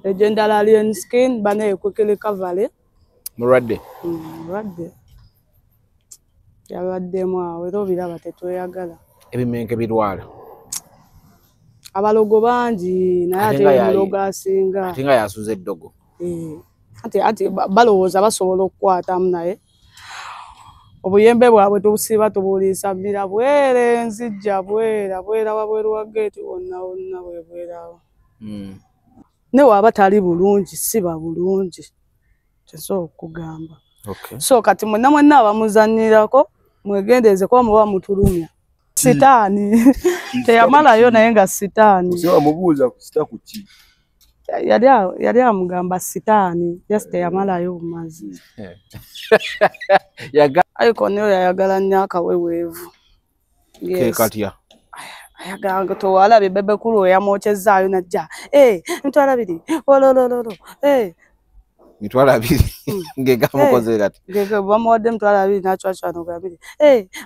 Legendary Alien Skin bane quick recovery. Mulwadde. Mulwadde. Yabaddemu awo era obiraba tetweyagala. Ebimenke birwala. Abalogo bangi naye ate omulogo asinga. Ate nga yasuze eddogo. Ate balowooza basobola okukwatamu naye. Obuyembe bwabwe tubusiba tubuliisa mmira bwere nzijja bwera bwera wabweru wa geeti wonna wonna bwebwerawo. Ne waba tali bulungi siba bulungi. Kyensobola okugamba. So kati mwenna mwenna abamuzannyirako mwegendereze kuba muba mutulumya. Sitaani teyamalayo naye nga sitaani. Omubuuza sita ku ki? Yali amugamba sitaani just teyamalayo obumazi. Icon oyo yayagala nnyo akaweweevu. Ke katya? Ayagala towalabye Bebe Cool eyamwokyezaayo n'ajja. 200,000 ololololo. 200,000 ng'egamukoze kati. Ng'ega bamuwadde 200,000 n'acwacwana ogabiri.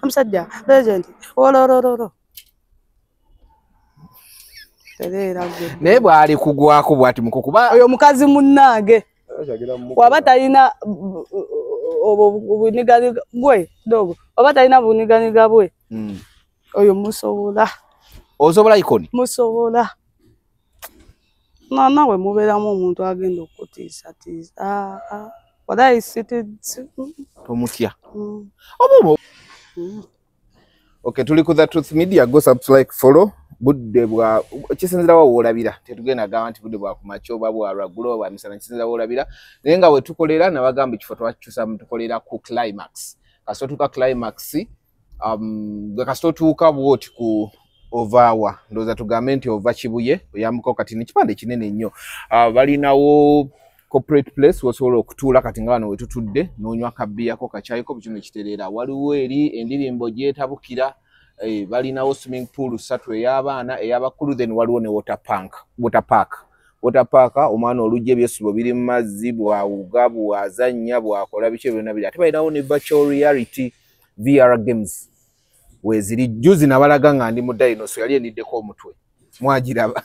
Omusajja legend ololololo. Naye bw'ali kugwako bw'ati mukukuba. Oyo mukazi munnange. Waba talina obuniganiga bwe dogo. Waba talina buniganiga bwe. Oyo musobola. Osobola Icon? Musobola. Nawe mubeeramu omuntu agenda okutiisatiisa. Tomutya. Oba Okay, tuli ku The Truth Media, go subscribe, follow. Budde bwa kisinzira wa wolabira tetugenda gamba nti budde bwa kumakya oba bwa lwaggulo oba misana kisinzira wolabira naye nga we tukolera nabagamba ekifo twakikyusa tukolera ku climax. Kasita otuuka climax kasita otuuka bw'oti ku ovaawa ndowooza tugambe nti ova Kibuye oyambuka kati n'ekipande kinene nnyo. Balinawo corporate place wosobola okutuula kati nga wano we tutudde n'onywa kabbiyako kakyayiko kino kitereera. Waliwo eri endirimbo gyetabukira. Balinawo swimming pool 3 ey'abaana ey'abakulu then waliwo ne water park. Water park omwana olujja ebyesibo biri mu mazzi bwawuga bwazannya bwakola biki byonna biri. Ate balinawo ne virtual reality VR games weeziri. Juzi nabalaga nga ndi mu dinosaur yali endiddeko omutwe mwagiraba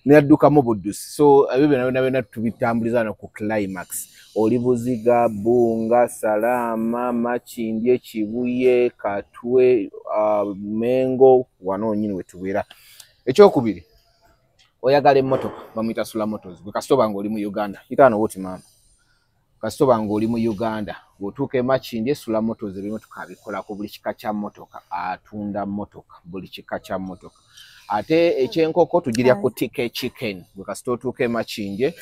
n'addukamu buddusi. So ebyo byonna byonna tubitambuliza no ku climax. Oli Buziga, Bunga, Salama, Makindye, Kibuye, Katwe, Mengo wano nnyini we tubeera. Ekyokubiri oyagala emmotoka bamuyita Sula Motors. Gwe kasita oba ng'oli mu Uganda yitaano woti maama. Kasita oba ng'oli mu Uganda bw'otuuka e Makindye Sula Motors ebimotoka abikolako buli kika kya mmotoka, atunda mmotoka buli kika kya mmotoka. Ate ekyenkoko tugirya ku TK Chicken. Gwe kasita otuuka e Makindye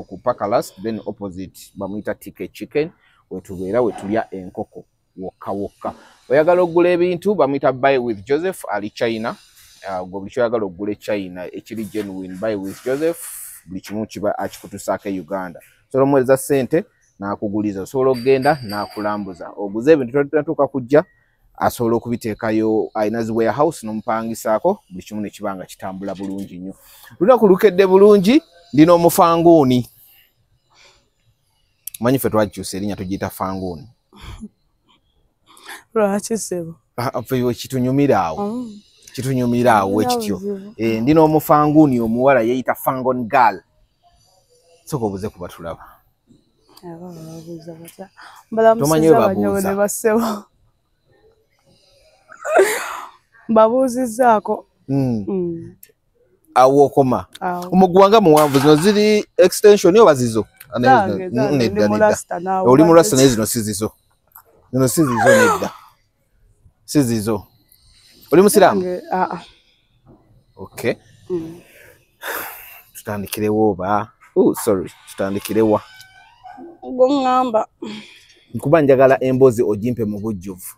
ku Pakalas then opposite bamuyita TK Chicken wetubeera wetulya enkoko wokka wokka. Oyagala okugula ebintu bamuyita Buy with Joseph ali China. Gwe buli kyoyagala okugula e China ekiri genuine Buy with Joseph buli kimu kiba akikutusaako e Uganda. Osobola omuweereza ssente n'akuguliza, osobola okugenda n'akulambuza. Oguze ebintu totatuuka kujja asobola okubiteekayo alina zi warehouse n'omupangisaako buli kimu ne kiba nga kitambula bulungi nnyo. Lunaku lukedde bulungi ndi n'omufanguuni. Manyi ffe twakyusa erinnya tugiyita fanguuni. Lwaki ssebo? Ffe kitunyumira awo. Kitunyumira awo ekityo. Ndi n'omufanguuni omuwala yeeyita Fangon Girl. Sooka obuze kuba tulaba. Tomanyi we babuuza. Mbabuuzizzaako. Awo okoma. Omuguwa nga muwanvu zino ziri extension oba zizo? Oli mu rasta naye zino si zizo. Zino si zizo nedda. Si zizo. Oli musiraamu? Okay. Tutandikirewo oba? Oh, sorry. Tutandikirewa. Ogwo Nkuba njagala emboozi ogimpe mu bujjuvu.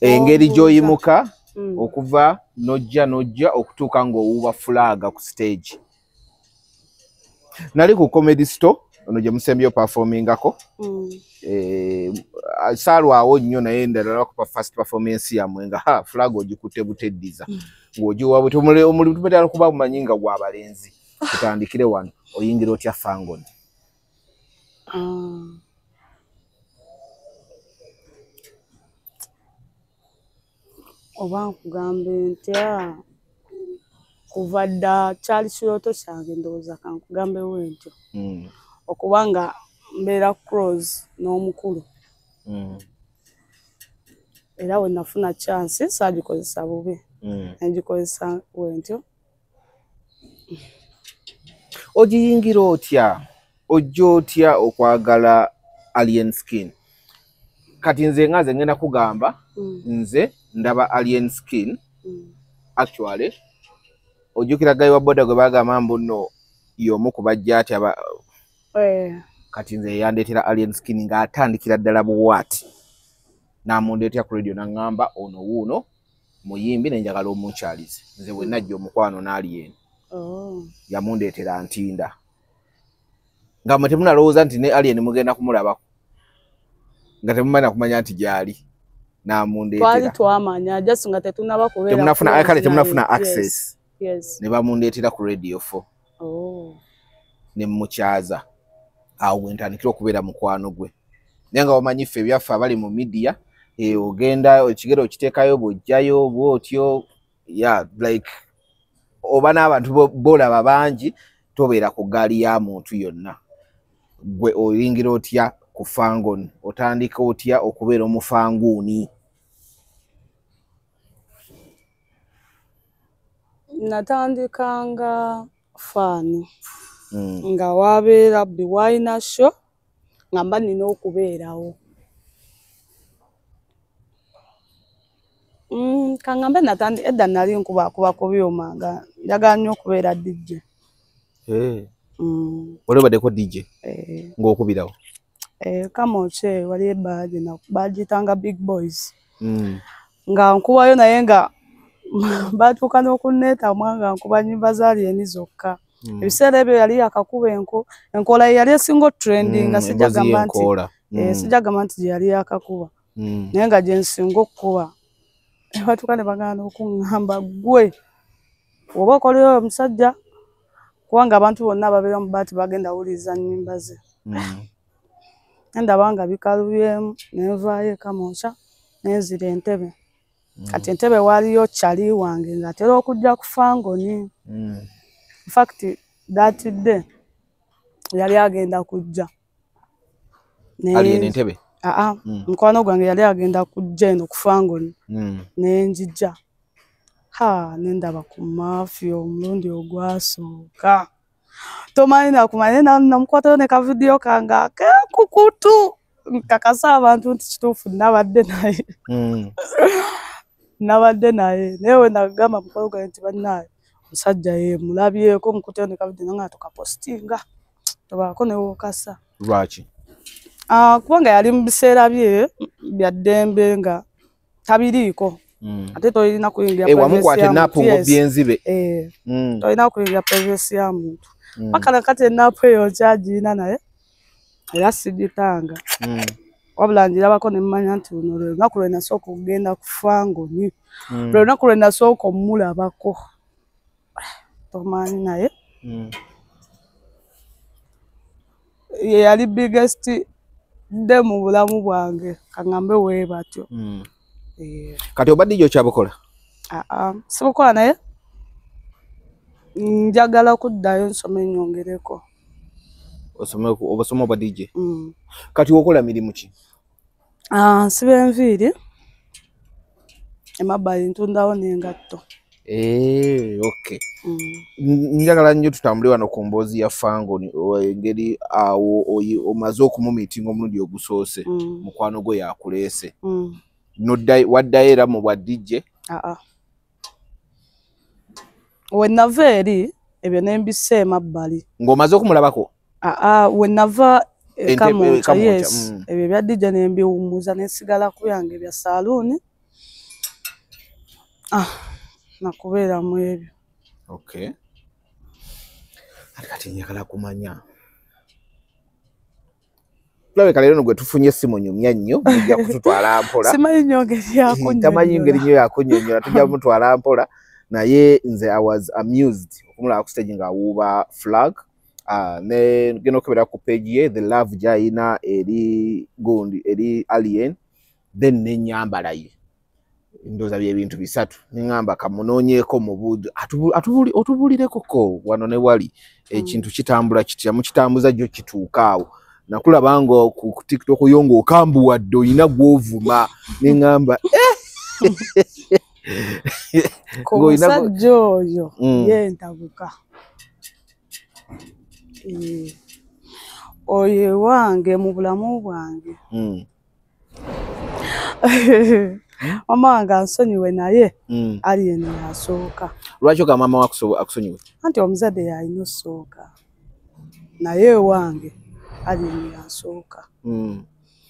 Engeri gy'oyimuka okuva nojja nojja okutuuka ng'owuuba fulaaga ku stage. Nali ku comedy store ono gye musembyeyo performingako. Saalwawo nnyo naye ndala kupa first performance yammwe nga ha flag ogikutte buteddiza. Ng'ogiwa buti omulimu tumetala kuba mumanyi nga gw'abalenzi. Tutandikire wano oyingira otya Fangon? Oba nkugambe ntya Kuva dda kyali kirooto kyange, ndowooza kankugambewo ntyo, okuba nga mbeera close n'omukulu. Era we nafuna chance saagikozesa bubi, negikozesa bwentyo. Ogiyingira otya, ojja otya okwagala Alien Skin? Kati nze nga nze ngenda kugamba, nze ndaba Alien Skin. Actually ojjukira guy wa boda gwe bagamba mbu nno y'omu ku bajja ati aba kati nze yandeetera Alien Skin ng'atandikira ddala buwaati, n'amundeetera ku radio n'aŋŋamba ono wuuno muyimbi nenjagala omunkyalize. Nze bwe najja omukwano n'Alien yamundeetera Ntinda, nga mwe temunalowooza nti ne Alien mugenda kumulabako, nga temumanyi kumanya nti gyali, n'amundeetera. Twali twamanya just nga tetunaba kubeera temunafuna, kale temunafuna access. Yes. Ne bamundeetera ku Radio 4. Ne mukyaza awo bwe ntandikira okubeera mukwano gwe. Naye nga wamanyi ffe ebyaffe abali mu media, ogenda ekigere okiteekayo bw'ojjayo bw'otyo, yeah, like oba n'abantu bolaba bangi, tobeera ku ggaali ya muntu yonna. Gwe oyingira otya ku Fangone? Otandika otya okubeera omufanguuni? Natandikanga fan nga wabeera biwalina show nga mba nina okubeerawo. Kangambe natandi edda nali nkubakuba ku byuma nga njagala nnyo okubeera DJ. Wali obaddeko DJ? Ng'okubirawo? Kamwokya wali ebbaala bagiyitanga Big Boys. Nga nkubayo, naye nga batuuka n'okunneetamwa nga nkuba nnyimba za Alien zokka. Ebiseera ebyo yali yakakuba enkola ye yali esinga otrendinga, sijja gamba nti sijja gamba nti gye yali yakakuba, naye nga gye nsinga okukuba. Batuuka ne bagaana okuŋŋamba ggwe oba okolera omusajja, kubanga abantu bonna ababeera mu baati bagenda wuliriza nnyimba ze. Ndaba nga bikalubyemu, ne nvaayo e Kamwokya ne nzira Entebbe. Kati Entebbe waaliyo kyali wange ng'atera okujja ku Fangone. In fact that day yali agenda kujja. Alien Entebbe? Mukwano gwange yali agenda kujja eno ku Fangone, ne njija. Ha, ne ndaba ku Mafia omulundi ogwasooka. Tomanyi nakumanya, namukwatayo ne kavidiyo kange ak'enkukutu nkakasa abantu nti kituufu nabadde naye. Nabadde naye, naye we nagamba mukwano gwange nti bannaaye omusajja ye mulabyeko, mukuteyo ne kavidiyo nga tukapositinga tobaako ne wookasa. Lwaki? Kubanga yali mu biseera bye bya ddembe nga tabiriiko. Ate tolina kuyingira wamukwata enaapu ng'obbye enzibe. Tolina kuyingira privacy ya muntu. Paka nakati enaapu eyo nkyagirina, naye era sigitanga. Wabula ngirabako ne mmanya nti luno lwe lunaku lwe nasooka okugenda ku Fangone. Lwe lunaku lwe nasooka omulabako. Tomanyi naye. Ye yali biggest day mu bulamu bwange, kaŋŋambe we batyo. Kati obadde gyo okyabukola? Sibukola, naye njagala kuddayo nsome nnyongereko. Osome obwa DJ? Kati okola mirimu ki? Nsiba enviiri, emabbali ntundawo n'engatto. Okay. Njagala nnyo tutambule wano ku mboozi ya Fangone, engeri awo omaze okumumiitinga omulundi ogusoose, mukwano gwe yakuleese. Waddayo era mu bwa DJ? We nava eri ebyo ne mbissa emabbali. Ng'omaze okumulabako? We nava e Kamwokya, yes. Ebyo ebya DJ ne mbiwummuza ne nsigala ku byange bya saaluuni. Nakubeera mu ebyo. Okay. Kati njagala kumanya, tulabeka leero gwe tufunye essimu nyumya nnyo, mujja kututwala mpola. Simanyi nnyo ngeri yakunnyonnyola. Tamanyi ngeri nnyo yakunnyonnyola, tujja mutwala mpola. Naye nze I was amused okumulaba ku stage ng'awuuba flag. Ne genda okebera ku page ye, the love gy'ayina eri gundi eri Alien, then n'ennyambala ye. Ndowooza byebintu bisatu neŋŋamba kamunoonyeeko mu budde otubuulireko wano ne wali ekintu kitambula kitya, mukitambuza jjo kituuka awo. Nakulaba nga ku TikTok yo ng'okambuwadde olina gw'ovuma neŋŋamba ku musajja oyo ye ntabuka. Oyo wange mu bulamu bwange. Mama wange ansonyiwe naye Alien yasooka. Lwaki ogamba mama wo akusonyiwe? Anti omuzadde yalina osooka, naye ewange Alien yasooka.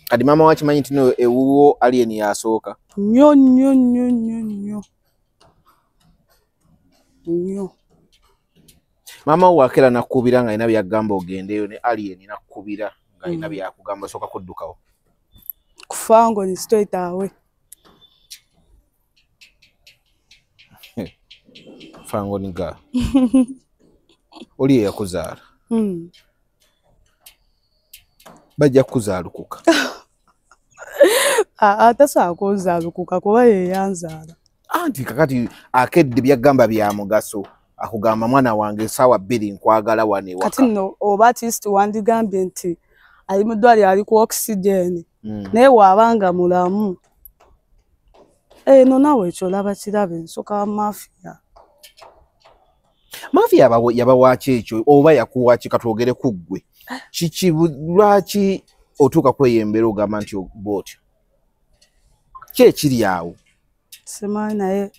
Kati maama wo akimanyi nti no ewuwo Alien yasooka? Nnyo nnyo nnyo nnyo nnyo nnyo. Maama wo wakeera nakkubira nga alina byagamba ogendeyo ne Alien nakkubira nga alina byakugamba, osooka kuddukawo? Kufango ni straight away. Fango niga oli eyakuzaala bajja kukuzaalukuka. Tasobola kunzaalukuka kuba ye yanzaala. Anti kakati akedde byagamba bya mugaso, akugamba mwana wange essaawa 2 nkwagala wano ewaka. Kati nno oba artist wandigambye nti ali mu ddwaliro ali ku oxygen, naye waabanga mulamu. Eno naawe ekyo olaba kirabe, nsooka wa mafia. Mafia yabawaaki ekyo oba yakuwaaki? Katwogere ku ggwe. Kiki lwaki otuuka kweyembera ogamba nti bw'otyo? Ki ekiri awo? Simanyi, naye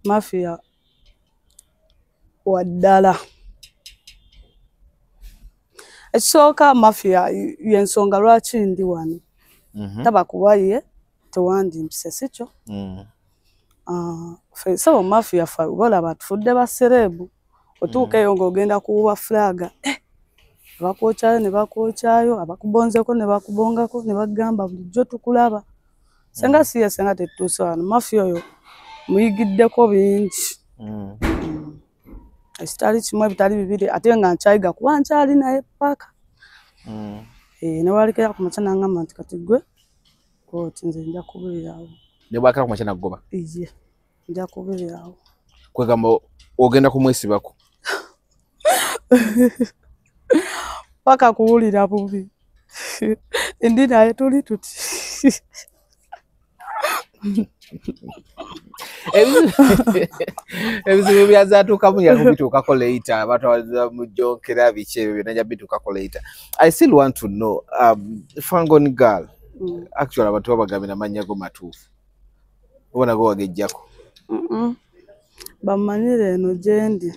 mafia wa ddala. Ekisooka mafia y'ensonga lwaki ndi wano. Taba kuba ye tewandimpise, si kyo? Ssebo mafia ffe olaba tufudde basereebu. Otuuka eyo ng'ogenda kuwuba fulaga, abakwokyayo ne bakwokyayo, abakubonzeko ne bakubongako ne bagamba bulijjo tukulaba. Senga si ye senga tetutuuse wano. Mafia oyo muyigiddeko bingi. Ekitali kimu ebitali bibiri, ate nga nkyayiga kuba nkyali naye paka. Ne bw'alekera ku makya n'angamba nti kati ggwe oti nze nja kubeerawo. Ne bw'akera ku makya n'akugoba? Iye, nja kubeerawo. Kwegamba ogenda kumwesibako? Paka kuwulira bubi. Ndi naye tuli tuti. Ebizibu byazaatuukamu yakubituukako later, abantu mujonkera biki ebyo byonna bituukako later. I still want to know, Fangon girl, actually abantu babagambira amannya go matuufu, oba nago wagejjako? Bamanyire eno gye ndi.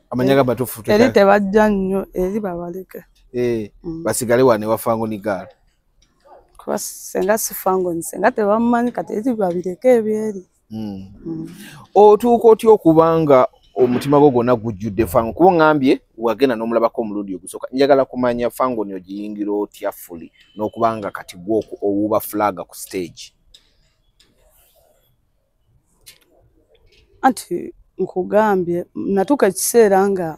Amannya ga matuufu eri tebajja nnyo, eri babaleke. Basigale wano ewa Fangon girl. Kuba senga si Fangon, senga tebamumanyi kati eri babireke ebyeri. Otuuka otya okubanga omutima gwo gwonna gujjudde Fangon? Kuba oŋŋambye wagenda n'omulabako omulundi ogusooka. Njagala kumanya Fangon ogiyingira otya fully n'okubanga kati gwe owuuba fulaga ku stage? Anti nkugambye natuuka ekiseera nga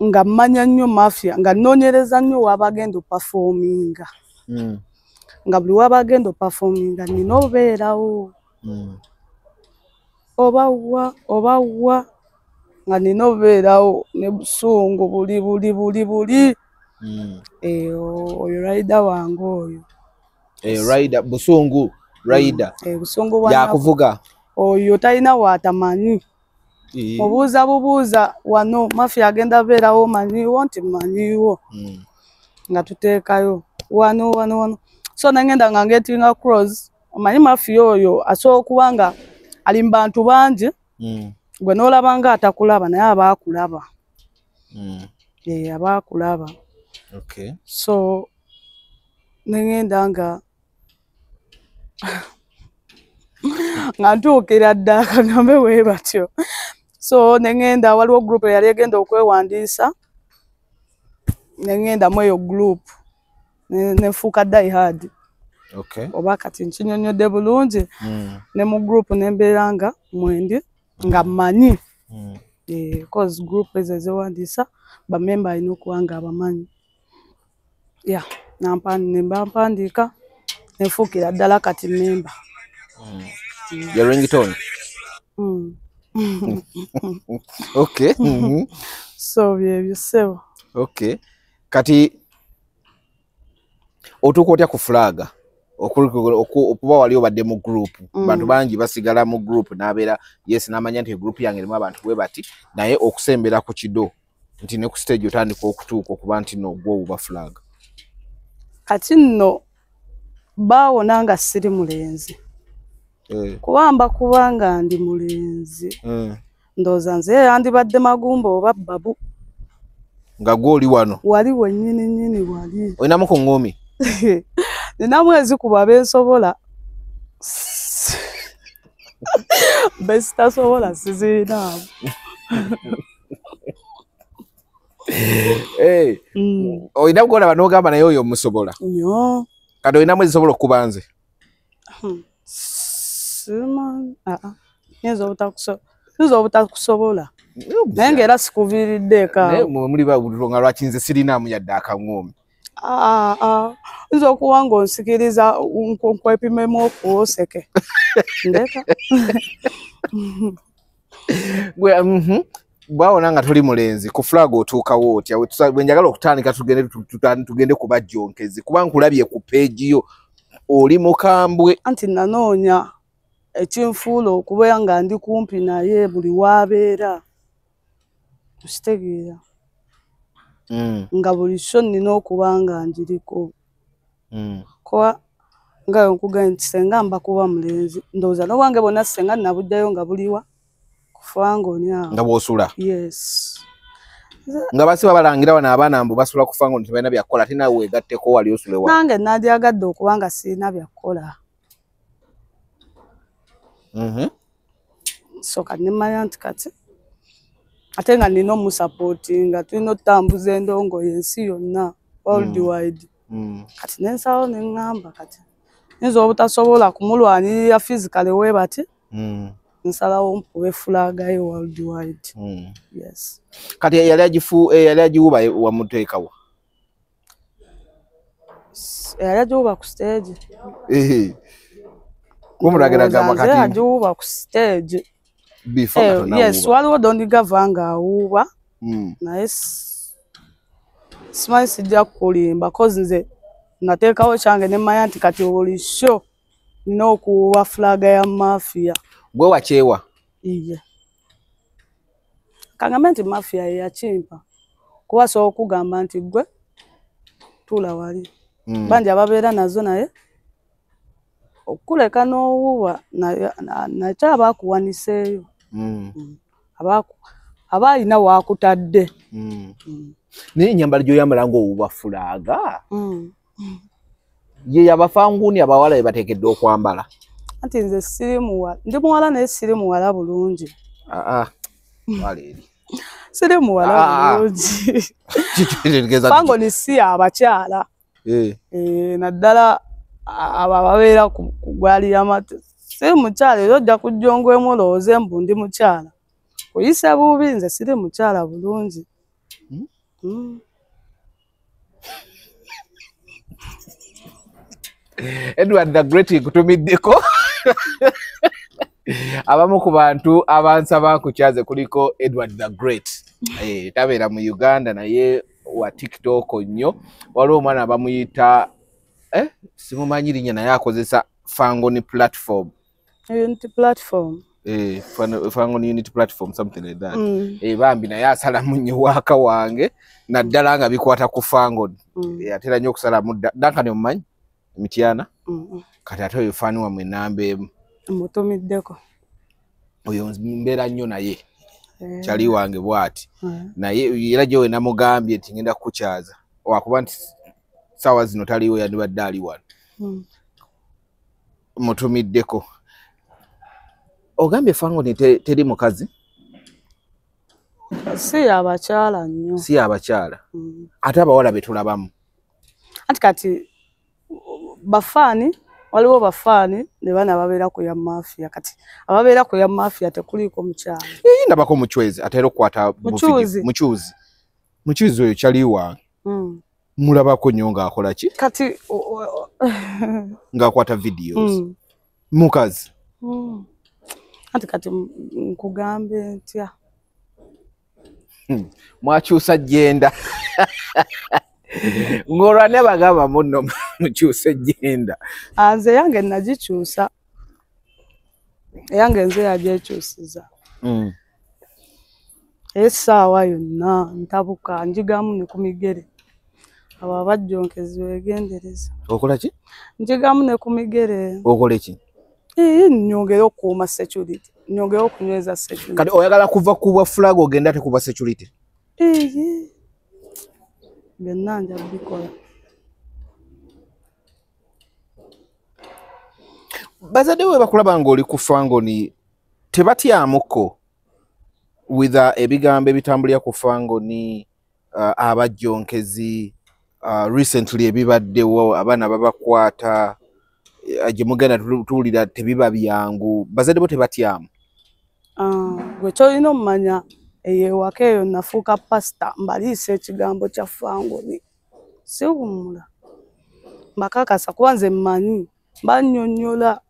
nga mmanya nnyo mafia, nga nnoonyereza nnyo w'abagenda opafominga. Nga buli w'abagenda opafominga nina obeerawo. Oba wa, oba wa, nga nina obeerawo ne busungu buli buli buli buli. Oyo rider wange oyo. Rider, busungu, rider. Busungu bwa Yakuvuga. Oyo talina w'atamanyi. Obuuza bubuuza wano mafia agenda beerawo manyiwo nti manyiwo. Nga tuteekayo wano wano wano. So nengenda nga ngetinga cross, omanyi mafia oyo asobola okuba nga ali mu bantu bangi, gwe n'olaba nga atakulaba naye aba akulaba. Aba akulaba. So nengenda nga nga ntuukira ddala kagambe bwe batyo. So nengenda waliwo group eyali egenda okwewandiisa, nengenda mu eyo group nefuuka die hard. Oba kati nkinyonnyodde bulungi, ne mu group ne mbeera nga mwendi nga mmanyi. Cause group ezo ezewandiisa bamemba alina okuba nga abamanyi. Yeah, ne mba mpandiika Nenfuukira ddala kati memba. Ya ringtone. Okay. So byebyo ssebo. Okay. Kati otuuka otya ku flaga? Okuba wali obadde mu group. Bantu bangi basigala mu group n'abeera yes n'amanya nti group yange erimu abantu bwe bati, naye okusembera ku kido nti ne ku stage otandika okutuuka okuba nti no gwo oba flag. Kati nno baawona nga siri mulenzi. Kubamba kubanga ndi mulenzi. Ndowooza nze yandibadde magumba oba babu. Nga gwe oli wano. Wali wennyini nnyini wali. Olinamu ku ŋŋumi? Ninamu ezikuba bensobola. Besitasobola sizirinaamu. Olina gw'olaba n'ogamba naye oyo omusobola. Nnyo. Kati olinamu ezisobola okukuba nze? Simanyi. Nyinza obutakusobola. Naye ng'era sikuviiriddeeko awo. Naye mwe muli nga lwaki nze sirinaamu yadde akaŋŋumi? Nza okuba ng'onsikiriza nkwepimemu okuwoseke. Ndeka. Gwe bwawona nga toli mulenzi ku flag otuukawo otya? Bwe njagala okutandika tugende kuba jjonkezi kuba nkulabye ku page yo oli mukambwe. Anti nanoonya ekinfuula okubeera nga ndi kumpi naye buli w'abeera. Okitegeera? Nga buli show nnina okuba nga ngiriko. Kuba nga nkugambye nti ssenga mba kuba mulenzi, ndowooza n'obwange bwonna ssenga nabugyayo nga buliwa ku Fangoni awo. Nga bw'osula? Yes. Nga basiba balangira wano abaana mbu basula ku Fangoni tebalina bya kukola, ate naawe weegatteko wali osule wa? Nange nandyagadde okuba nga sirina bya kukola. So kati ne mmanya nti kati ate nga nina omusupportinga, tulina okutambuza endongo y'ensi yonna worldwide. Kati ne nsalawo ne ŋŋamba kati nyinza obutasobola kumulwanirira physically we bati, nsalawo mpube flag ye worldwide. Yes. Kati eyali agiwuba wamuteekawa? Eyali agiwuba ku stage. Kumulagira gamba Ndowooza nze kati agiwuba ku stage. Before nga tonnawuuba. Yes, waliwo Don Gava ng'awuuba, naye simanyi sijja kukulimba cause nze nateekawo kyange ne mmanya nti kati buli show nina okuwuuba flag ya Mafia. Gwe wakyewa? Iye. Kangambe nti Mafia ye yakimpa. Kuba asobola okugamba nti gwe tuula wali. Bangi ababeera nazo naye okuleka n'owuuba nakyo aba akuwaniseeyo. Aba alina waakutadde. Naye ennyambala gy'oyambala ng'owuuba flag. Ye yabafanguuni abawala be bateekeddwa okwambala. Anti nze siri muwala, ndi muwala naye siri muwala bulungi. Wala eri. Siri muwala bulungi. Kitegeeza Fangoni si abakyala. Naddala abo ababeera ku ggaali y'amata. Siri mukyala era ojja kujja ongwemu olowooze mbu ndi mukyala. Kuyisa bubi nze siri mukyala bulungi. Edward the Great nkutumiddeko. Abamu ku bantu abansaba nkukyaze kuliko Edward the Great. Tabeera mu Uganda naye wa TikTok nnyo. Waliwo omwana bamuyita simumanyi linnya naye akozesa Fangoni platform. Unity platform. Fangoni Unity platform, something like that. Bambi naye asalamu nnyo waaka wange naddala nga bikwata ku Fangoni. Atera nnyo okusalamu Duncan omumanyi? Mityana? Kati ate oyo faani wammwe ennamba emu. Mutumiddeko. Oyo mbeera nnyo naye. Kyali wange bw'ati. Naye era gye we namugambye nti ngenda kukukyaza. Wakuba nti ssaawa zino taliiwo yandibadde ali wano. Mutumiddeko. Ogambye Fangoni teri mukazi? Si abakyala nnyo. Si abakyala. Ate abawala be tulabamu. Anti kati bafaani, waliwo bafaani ne bano ababeera ku ya Mafia. Kati ababeera ku ya Mafia tekuliiko mukyala. Ndabako Muchwezi atera okukwata Muchuzi. Muchuzi. Muchuzi oyo kyali wange. Mulabako nnyo ng'akola ki? Kati Ng'akwata videos. Mukazi. Anti kati nkugambe ntya. Mwakyusa gender. Ng'olwa bagamba munno mukyuse gender. Nze yange nagikyusa. Yange nze yagyekyusiza. Essaawa yonna ntabuka njigamu ne ku migere. Abo abajjonkezi beegendereza. Okola ki? Njigamu ne ku migere. Okola ki? Nyongere okukuuma security. Nyongere okunyweza security. Kati oyagala kuva ku bwa flag ogenda ate kuba security? Byonna nja bikola. Bazadde we bakulaba ng'oli ku Fangoni tebatyamuko with ebigambo ebitambulira ku Fangoni, abajjonkezi, recently ebibaddewo abaana babakwata, gye mugenda tuwulira tebiba byangu. Bazadde bo tebatyamu? Gwe ky'olina omumanya, eyo ewaka eyo nafuuka pasita, mbaliisa ekigambo kya Fangoni. Siwummula. Mbakakasa kuba nze mmanyi, bannyonnyola.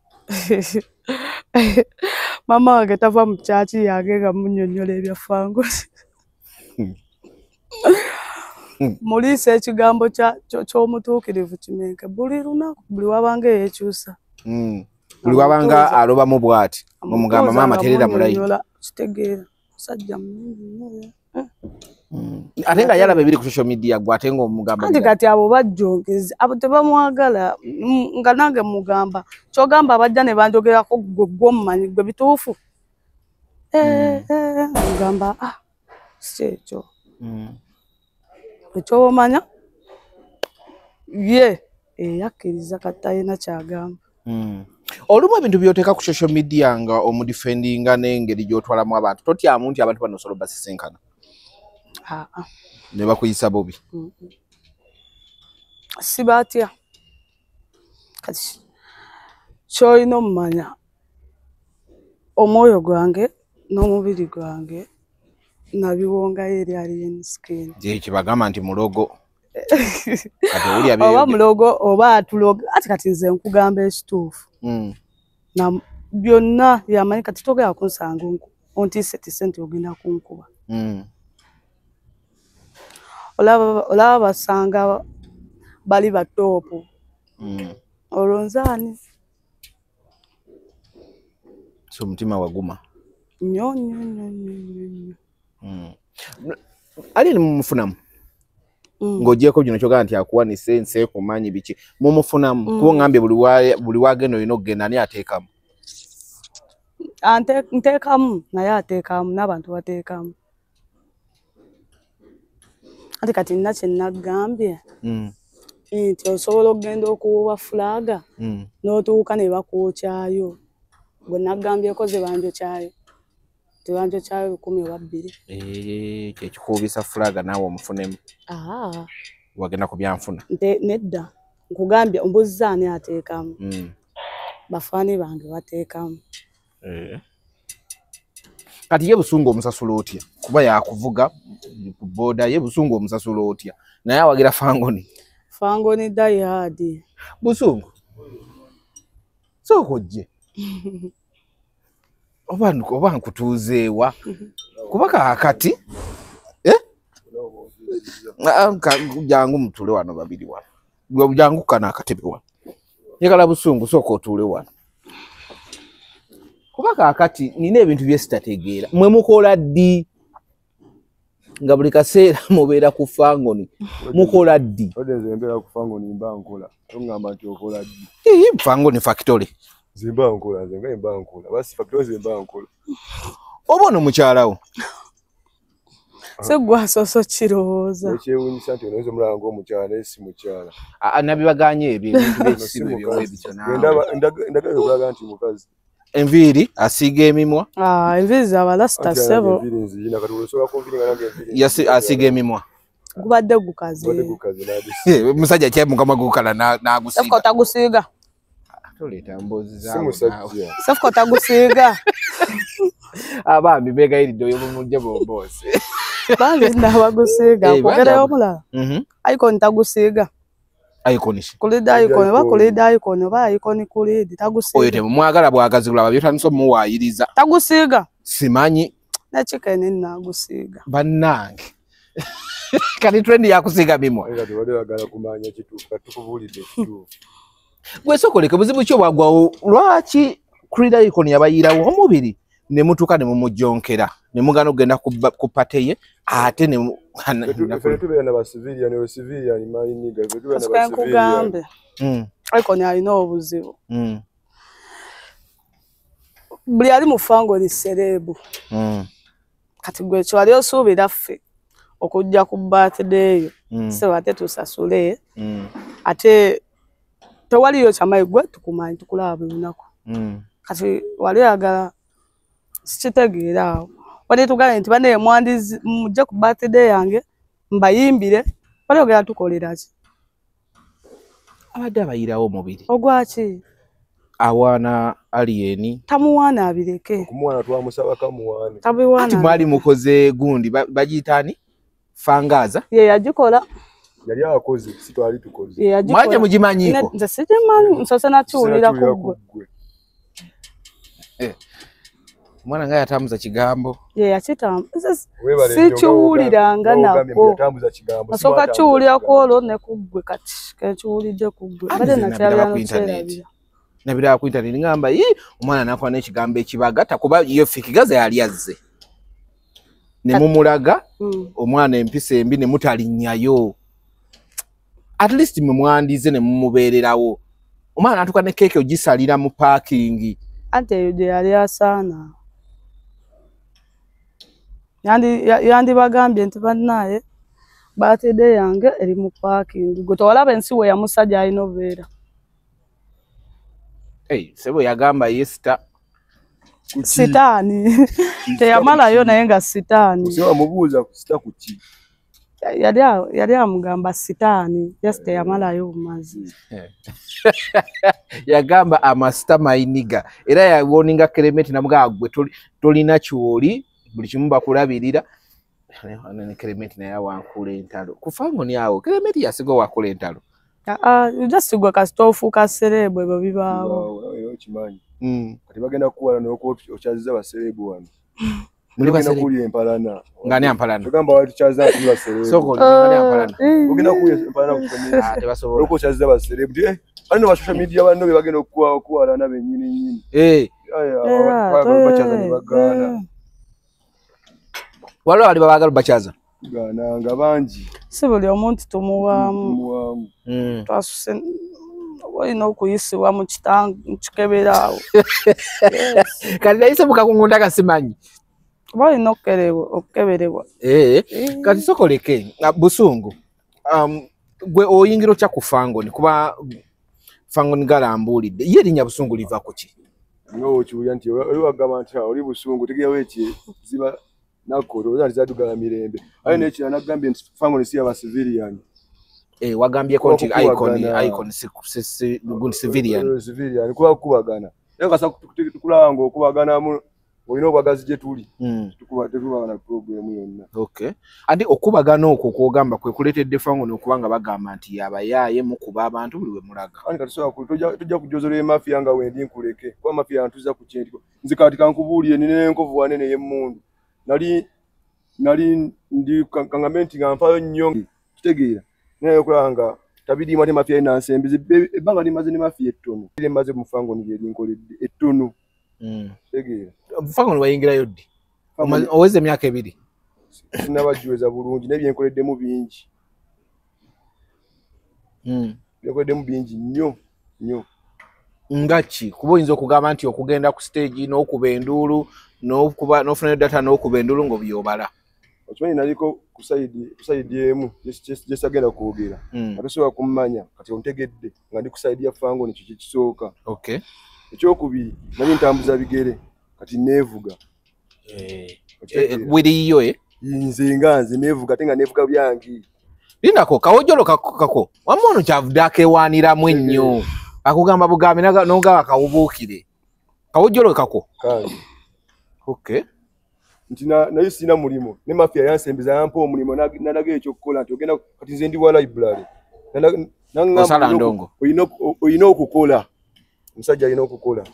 Maama wange tava mu kyaki yange nga munnyonnyola ebya Fangoni. Muliisa ekigambo ky'omutuukirivu kimenke buli lunaku, buli wabanga eyekyusa. Buli wabanga alobamu bw'ati, omugamba maama terera mulayi. Kitegeera, musajja munene nnyo. Ate nga yalaba ebiri ku social media gwe ate ng'omugamba. Anti kati abo bajjonkezi, abo tebamwagala, nga nange mugamba. Ky'ogamba abajja ne banjogerako gwe gw'omumanyi gwe bituufu. Mugamba si ekyo. Eky'omanya ye eyakkiriza kati talina ky'agamba. Olumu ebintu by'oteeka ku social media nga omudefendinga n'engeri gy'otwalamu abantu, totyamu nti abantu bano osobola obasisinkana? Ne bakuyisa bubi? Sibatya. Kati ky'olina omumanya, omwoyo gwange n'omubiri gwange nabiwongayo eri Alien Skin. Kibagamba nti mulogo. Oba mulogo oba atuloga. Ati kati nze nkugamba ekituufu. Na byonna yamanyi kati togera kunsanga ontiisetise nti ogenda kunkuba. Olaba basanga bali batoopu. Olwo nze ani? So omutima waguma? Nnyo nnyo nnyo nnyo nnyo. Alien mumufunamu? Ng'ogyeko bino kyogamba nti akuwanise nse kumanyi biki, mumufunamu? Kuba ongambye buli wagenda olina okugenda, ani ateekamu? Nteekamu naye ateekamu n'abantu bateekamu. Ate kati nina kye nagambye nti osobola okugenda okuwuba fulaaga n'otuuka ne bakwokyayo. Gwe nagambyeko ze banjokyayo. Tebanjokyayo 10 oba 2. Kyekikuubisa fulaaga naawe omufunemu. Wagenda ku byanfuna? Nedda, nkugambye ombuuzizza ani ateekamu. Bafaani bange bateekamu. Kati ye Busungu omusasula otya? Kuba yakuvuga ku booda, ye Busungu omusasula otya? Naye awagira Fangoni. Fangoni die hard. Busungu, sooka ojje. Oba nkutuuzeewa? Kuba kaakati jangu mutuule wano babiri wano. Jangu kano akatebe wano. Njagala Busungu sooka otuule wano. Kuba kaakati nina ebintu bye sitategeera. Mwe mukola ddi? Nga buli kaseera mubeera ku Fangoni. Mukola ddi? Nze mbeera ku Fangoni mba nkola. Tongamba nti okola ddi? Fangoni factory. Nze mba nkola, nze nga mba nkola. Basi factory nze mba nkola. Oba ono mukyala wo? Si gwe asoose okukirowooza. Ekyewuunyisa nti oyinza omulaba ng'omukyala naye si mukyala. Nabibagaanye ebyo ebintu by'ekisiru ebyo ebityo naawe. Endagaano ekulaga nti mukazi. Enviiri asiiga emimwa. Enviiri za balasita ssebo. Asiiga emimwa. Gubadde gukaze. Musajja kye mukama gukala n'agusiiga. Sefuka otagusiiga. Toleeta mboozi Si musajja. Sefuka otagusiiga. Abambi beegayiridde oyo mumujje bomboozi. Bangi nnabagusiiga. Kwogerayo omulala. Ayiko ntagusiiga. Icon ki? Kulida Icon oba Kulida Icon oba Icon Kulidi tagusiiga. Oyo temumwagala bwagazi kulaba byotandise omuwaayiriza. Tagusiiga. Simanyi. Ne chicken nnagusiiga. Bannange. Kati trend yakusiiga mimwa. Era tebadde bagala kumanya kituufu, kati tukubuulidde ekituufu. Gwe sokoleke buzibu ki obwagwawo lwaki Kulida Icon yabayirawo omubiri ne mutuuka ne mumujonkera ne mugaana okugenda ku party ye ate ne Ffe tubeera na ba civilian, oyo civilian my nigga, ffe tubeera na ba civilian. Nkugambe. Icon alina obuzibu. Buli ali mu Fangoni celeb. Kati gwe ekyo wali osuubira ffe okujja ku birthday yo. So ate tusasule. Ate tewaliyo kyamayi gwe tukumanyi tukulaba buli lunaku. Kati wali oyagala sikitegeera awo. Wali tugambye nti banne mwandizi mujje ku birthday yange mbayimbire, wali oyagala tukolera ki? Abadde abayirawo omubiri. Ogwaki? Awaana Alien. Tamuwaana abireke. Okumuwaana twamusaba kamuwaane. Tabiwaana. Anti mwali mukoze gundi bagiyita ani? Fangaza. Ye yagikola. Yali akoze, si twali tukoze. Mwaje mugimanyiiko? Nze sigimanyi, nsoose nakiwulira ku ggwe. Omwana nga yatambuza kigambo. Ye yakitambuza. Sikiwuliranga nako. Nasooka kiwulira ku olwo ne ku ggwe kati. Kenkiwulidde ku ggwe. Mbadde nakyalira n'okyerabira. Nabiraba ku internet ngamba omwana nakola n'ekigambo ekibagatta kuba ye Fik Gaza yali azze. Ne mumulaga omwana empisa embi ne mutalinnyayo. At least mwe mwandize ne mumubeererawo. Omwana atuuka ne keeki ogisalira mu parking. Anti eyo gye yali asaana. Yandibagambye nti bannaaye birthday yange eri mu parking. Gwe tewalaba ensi we yamusa gy'alina obeera. Sebo yagamba ye sita. Sitaani. Teyamalayo naye nga sitaani. Osaba mubuuza sita ku ki? Yali amugamba sitaani, just teyamalayo bumazi. Yagamba amasita mayiniga. Era yawoninga Keremeti namugamba gwe tolina ky'oli buli kimu bakulabirira. Ne Keremeti naye awankula entalo. Ku Fangoni awo Keremeti yasiga wakula entalo. Just gwe kasita ofuuka celeb ebyo bibaawo. Okimanyi. Kati bagenda kukuwala n'okuba okyazizza ba celeb wano. Muli Ogenda kuwulira empalana. Ng'ani ampalana? Togamba wali tukyazza tuli ba celeb. Soko, ng'ani ampalana? Ogenda kuwulira empalana ku social media. Tebasobola. Olwokuba okyazizza ba celeb. Bano ba social media banno be bagenda okuwalana bennyini nnyini. Bakyaza ne bagaana. Waliwo abali babaagala bakyaza? Gaana nga bangi. Si buli omuntu tumuwaamu. Twasuse olina okuyisibwa mu kikebera awo. Kati nayise mu kakungunda kasimanyi. Oba olina okukeberebwa. Kati sokoleke busungu. Gwe oyingira otya ku Fangoni kuba Fangoni galambuulidde. Ye erinnya busungu liva ku ki? Nga okiwulira nti oli wagamba nti oli busungu tegeerawo ekiziba nako olowooza nti zaddugala mirembe. Aye n'ekirala nagambye nti Fangoni si yaba civilian. Wagambyeko nti Icon si civilian. Civilian kuba kukubagana. Naye kasa tukulaba ng'okubaganamu olina obwagazi gye tuli. Tekubagana problem yonna. Okay. Ate okubagana okwo kw'ogamba kwe kuleetedde Fangoni okuba nga bagamba nti yabayaaye mukuba abantu buli we mulaga. Anti kati sobola tujja kujozolera mafia nga wendi nkuleke. Kuba mafia yantuza ku kintu. Nze kati kankubuulire nina enkovu wanene ey'emmundu. Nali ndi kangambe nti nga nfaayo nnyo kitegeera. Naye okulaba nga tabiriimu ate mafia enansembiza ebbanga limaze ne mafia ettono. Limaze mu Fangoni lye linkoledde ettono. Kitegeera. Fangoni wayingirayo ddi? Oweza emyaka 2. Sinnabajuweza bulungi naye byenkoleddemu bingi. Byenkoleddemu bingi nnyo nnyo. Nga ki? Kuba oyinza okugamba nti okugenda ku stage n'okuba enduulu n'okuba n'ofunayo data n'okuba enduulu ng'obyobala. Okimanyi naliko ku side emu gye sagenda kwogera. Ate sobola kummanya kati ontegedde nga ndi ku side ya Fangoni kiki kisooka. Okay. Ekyokubiri nali ntambuza bigere kati neevuga. Wiriyo Nze nga nze neevuga ate nga neevuga byange. Lindako kawojjolo kako wamma ono kyavudde akeewaaniramu ennyo. Akugamba bugambi n'ogamba kawubuukire. Kawojjolo kako. Kange. Okay. Nti naye sirina mulimu ne mafia yansembeza yampa omulimu nalaga ekyokukola nti ogenda kati nze ndi wa library. Osala ndongo. Oyina okukola. Omusajja alina okukola.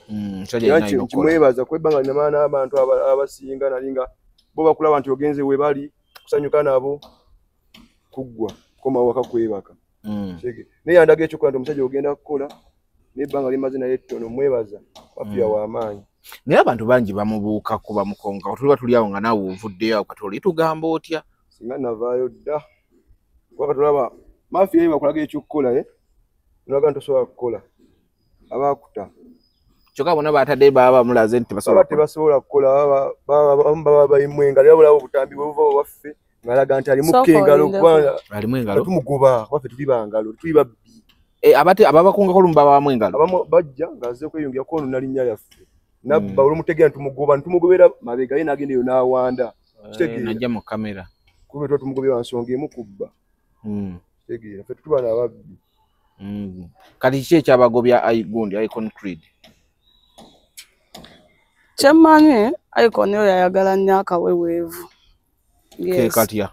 Kimwebaza kwebanga namala n'abantu abasinga nalinga bo bakulaba nti ogenze we bali kusanyuka nabo kuggwa koma waka kwebaka. Naye yandaga ekyokola nti omusajja ogenda kukola n'ebbanga limaze naye ettono mwebaza Mafia w'amaanyi. Naye abantu bangi bamubuukako bamukonga tuliba tuli awo nga naawe ovuddeyo awo kati oli tugamba otya? Singa navaayo dda kuba katolaba Mafia ye bakulaga ekyokukola nolaga nti tosobola kukola abakuta. Kyokka bonna batadde baba bamulaze nti tebasobola kukola abamu baba bayimu engalo era bulaba obutambi bwe buva waffe ng'alaga nti alimu engalo alimu engalo tumugoba waffe tuli bangalo tuli babbi. Abate ababakungako olumu babamu engalo abamu bajja ng'azze kweyongera kwonoona linnya lyaffe nabba olumutegeera ntumugoba ntumugobera mabega ye n'agenda eyo n'awanda. Kitegeera najja mu kamera kuba tuba tumugobera nsonga emu kubba. Kitegeera ffe tuba n'ababbi. Kati kiki ekyabagobya gundi Icon Creed? Kyemmanyi Icon oyo ayagala nnyo akaweweevu. Ke katya?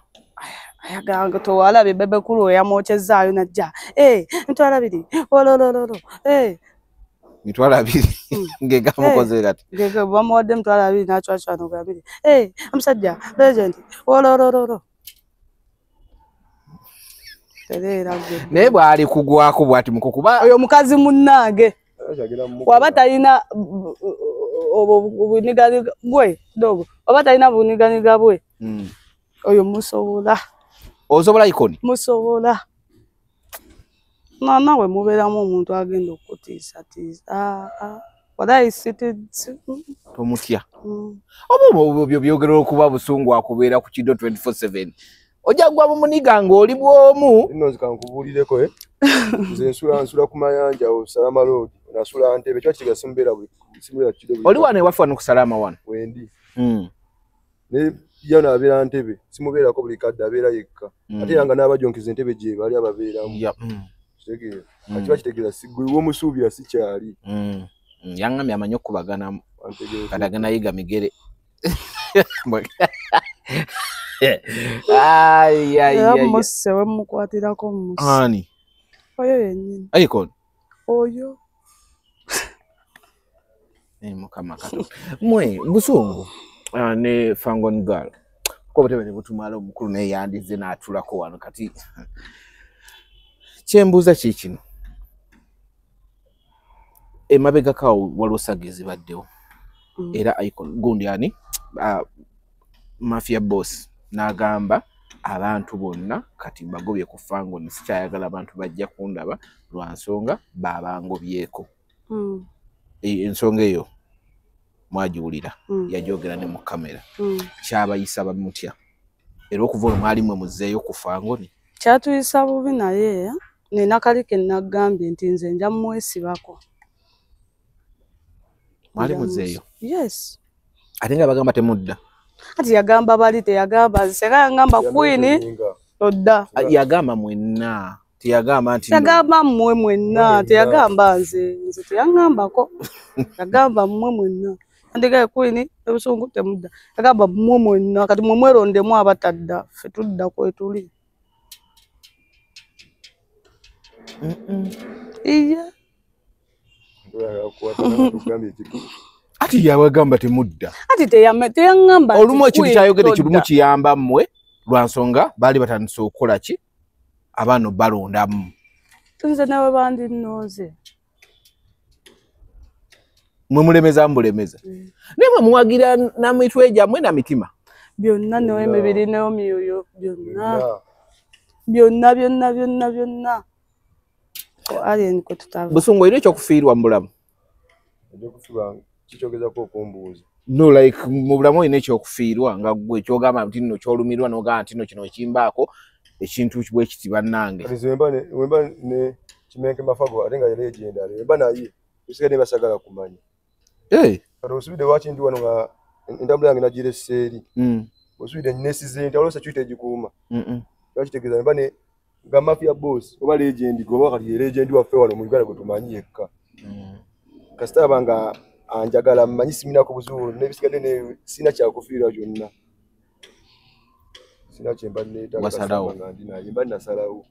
Ayagala towalabye Bebe Cool eyamwokyezaayo najja 200,000 ololololo 200,000 ngegamukoze kati ngege bamuwadde 200,000 n'acwacwana gabiri omusajja legend ololololo naye bw'ali kugwako bw'ati mukukuba oyo mukazi munnange waba talina obuniganiga bwe dogo oba talina buniganiga bwe oyo musobola. Osobola Icon? Musobola. Naawe mubeeramu omuntu agenda okutiisatiisa. Tomutya. Oba obyo byogera okuba busungu akubeera ku kido 24/7. Ojja gwa mumuniga ng'oli bw'omu. Nno nze kankubuulireko nze nsula ku mayanja Salama Road nasula Ntebe kiba kitegeeza simubeera kido. Oli wano ewaffe wano ku Salama wano? Wendi. Naye ye abeera Ntebe simubeerako buli kadde abeera yekka. Ate era nga n'abajonkeza Entebe gye bali ababeeramu. Kitegeera. Kiba kitegeeza gwe w'omusuubira sikyali. Yaŋŋambye amanyi okukubaganamu kati agenda yiga migere. Era musse we mukwatirako musse. Ani? Oyo yennyini. Icon? Oyo. Mukama Katonda. Mmwe busungu ne Fangon Girl. Ko butebe ne butumala omukulu naye yandize n'atulako wano kati kyembuuza ki kino? Emabegako awo waliwo saga ezibaddewo era Icon gundi ani Mafia Boss n'agamba abantu bonna kati mbagobye ku Fangon sikyayagala abantu bajja kundaba lwa nsonga babangobyeko. Ensonga eyo mwagiwulira yajogera ne mu kamera. Kyabayisa bamutya era okuva olwo mwali mwe muzzeeyo ku Fangon? Kyatuyisa bubi naye nina kali ke nagambye nti nze nja mmwesibako. Mwali muzzeeyo? Yes. Ate nga bagamba temudda. Ati yagamba bali teyagamba senga yagamba Queen odda. Yagamba mwenna teyagamba nti yagamba mmwe mwenna teyagamba nze nze teyangambako. Yagamba mmwe mwenna. Andika Queen ebusungu temudda. Yagamba mmwe mwenna kati mmwe mwerondemu abatadda ffe tudda kwetuli. Iya. Ati yabagamba temudda. Ati teyangamba. Olumu ekintu kyayogedde kirumu kiyamba mmwe lwa nsonga baali batandise okukola ki abaana balondamu. Nze nawe bandi nnooze. Mwe mulemeza mbulemeza. Naye mwe muwagira na mitwe gyammwe na mitima. Byonna n'emibiri n'emyoyo byonna. Byonna byonna byonna byonna. Alien kwe tutava. Busungu olina ekyokufiirwa mu bulamu? Ekyokufiirwa kikyogezako okumbuuza. No, like mu bulamu olina ekyokufiirwa nga ggwe ky'ogamba nti nno ky'olumirwa n'ogamba nti nno kino ekimbaako ekintu bwe kiti bannange. Kati nze wemba ne Kimenke Mafago ate nga ye legendary wemba naye bisigadde basagala kumanya. Kati osubidde lwaki ndi wano nga entambula yange nagirese eri. Osubidde nesize nti waliwo security egikuuma. Kiba kitegeeza wemba ne nga Mafia Boss oba legend goba kati ye legend waffe wano mu Uganda gwe tumanyi yekka. Kasita aba nga anjagala mmanyi siminako buzibu n'ebisigadde ne sina kyakufiirwa kyonna. Sina kye mba neetaaga Wasalawo. nga ndi naye mba nasalawo.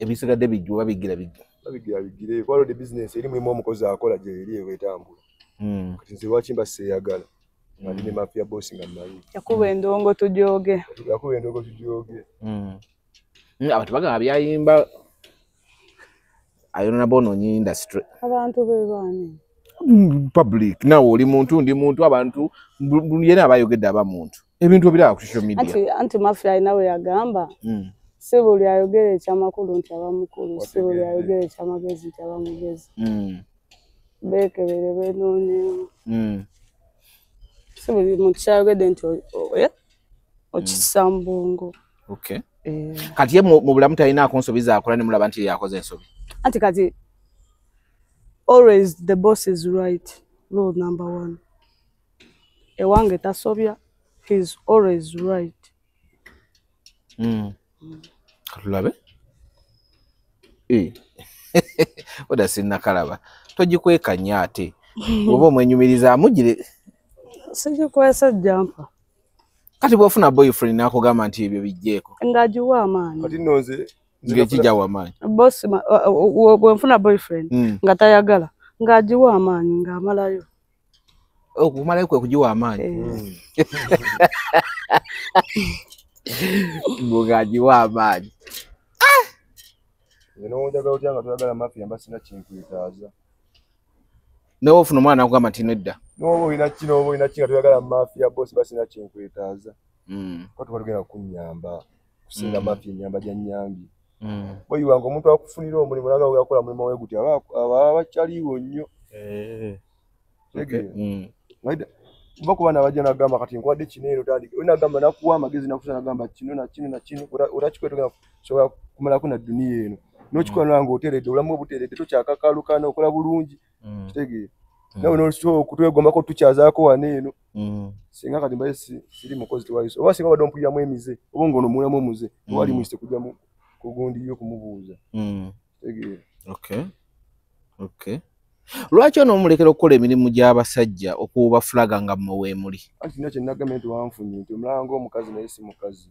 Ebisigadde bijjuwa bigira bigira. Babigira bigire. Kwa the business eri mulimu omukozi akola gye eri ewetambula. Kati nze lwaki mba seeyagala nga ndi ne Mafia boss nga mmanyi. Yakuba endongo tujooge. Yakuba endongo tujooge. Abantu bagamba byayimba ayonona bonoonye industry. Abantu be baani? Public nawe oli muntu ndi muntu abantu yena abayogedde aba muntu. Ebintu obiraba ku social media. Anti Mafia alina we yagamba. Si buli ayogera ekyamakulu nti aba mukulu, si buli ayogera ekyamagezi nti aba mugezi. Beekebere beenoonyeemu. Si buli muntu kyayogedde nti okissa mu bwongo. Okay. Kati ye mu bulamu talinaako nsobi z'akola ne mulaba nti yakoze ensobi. Anti kati always the boss is right, rule number 1. Ewange tasobya, he is always right. Katulabe? Oda sinnakalaba. Togikweka nnyo ate. Oba omwenyumirizaamu gire. Sigikwesa jampa. Kati bw'ofuna boyfriend n'akugamba nti ebyo bijjeeko. Ng'agiwa amaanyi. Kati nno nze ng'ekijjawo amaanyi. Boss bwe nfuna boyfriend nga tayagala ng'agiwa amaanyi ng'amalayo. Okumalayo kwe kugiwa amaanyi. Ng'agiwa amaanyi. Nze n'onjagala otya nga toyagala Mafia mba sina kinkwetaaza. N'oba ofuna omwana n'akugamba nti nedda. N'oba olina ki n'oba olina ki nga toyagala Mafia boss mba sina kinkwetaaza. Kuba tuba tugenda kunnyamba kusinga Mafia ennyamba gy'annyambye. Boyi wange omuntu akufunira omulimu n'agamba oyakola mulimu we guti aba bakyaliwo nnyo. Tegeera. Nva ku baana bajja n'agamba kati nkuwadde kino eno otandike. Oli n'agamba nakuwa amagezi nakusa n'agamba kino na kino na kino otakikola togenda kusobola kumalako na dduniya eno. N'okikola nange oteredde obulamu bwo buteredde tokyakakalukana okola bulungi. Kitegeera. Nawe n'osobola okutwegombako tukyazaako wano eno. Singa kati mbaye siri mukozi tewali oba singa obadde ompuliramu emize oba ng'ono omuwuliramu omuze tewali muyise kujja ku gundi yo kumubuuza. Kitegeera. Okay. Okay. Lwaki onoomulekera okukola emirimu gy'abasajja okuwuba fulaga nga mmwe weemuli? Anti nina kye nagambye nti wanfunye nti omulaba ng'omukazi naye si mukazi.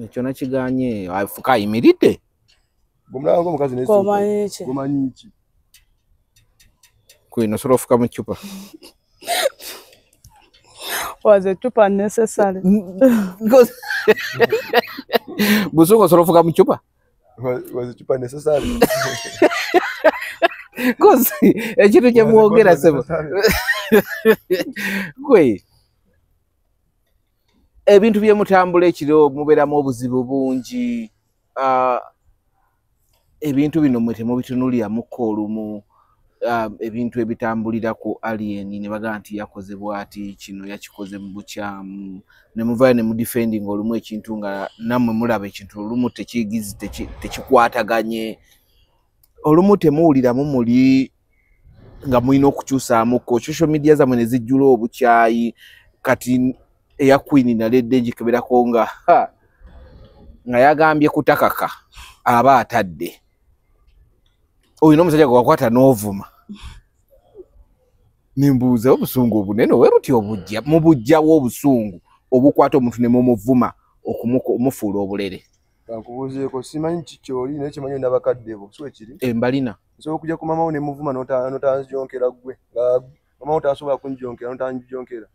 Ekyo nakiganye afuka ayimiridde. Omulaba ng'omukazi naye si mukazi. Gomanyi ki? Kwino osobola ofuka mu ccupa. Was a ccupa necessary? Busungu osobola ofuka mu ccupa? Was a ccupa necessary? Kozi ekintu kye mwogera sebo. Gwe ebintu bye mutambula ekiro mubeeramu obuzibu bungi. Ebintu bino mmwe temubitunuliramuko olumu. Ebintu ebitambulira ku alien ne bagamba nti yakoze bw'ati kino yakikoze mu bukyamu ne muvaayo ne mudefending olumu ekintu nga nammwe mulaba ekintu olumu tekigizi tekikwataganye olumu temuwuliramu muli nga mulina okukyusaamuko social media zammwe ne zijjula obukyayi kati eya Queen naledde ngikeberako nga nga yagambye kutakaka aba atadde olina omusajja gwe wakwata n'ovuma nimbuuza obusungu obunene owe butya obujja mubujjawo obusungu obukwata omuntu ne mumuvuma okumufuula obulere. Kankubuuzeeko simanyi ki ky'oli naye kimanyi olina bakadde bo si bwe kiri? Mbalina. Nsobola okujja ku maama wo ne muvuma n'otanjonkera ggwe nga maama wo tasobola kunjonkera n'otanjonkera.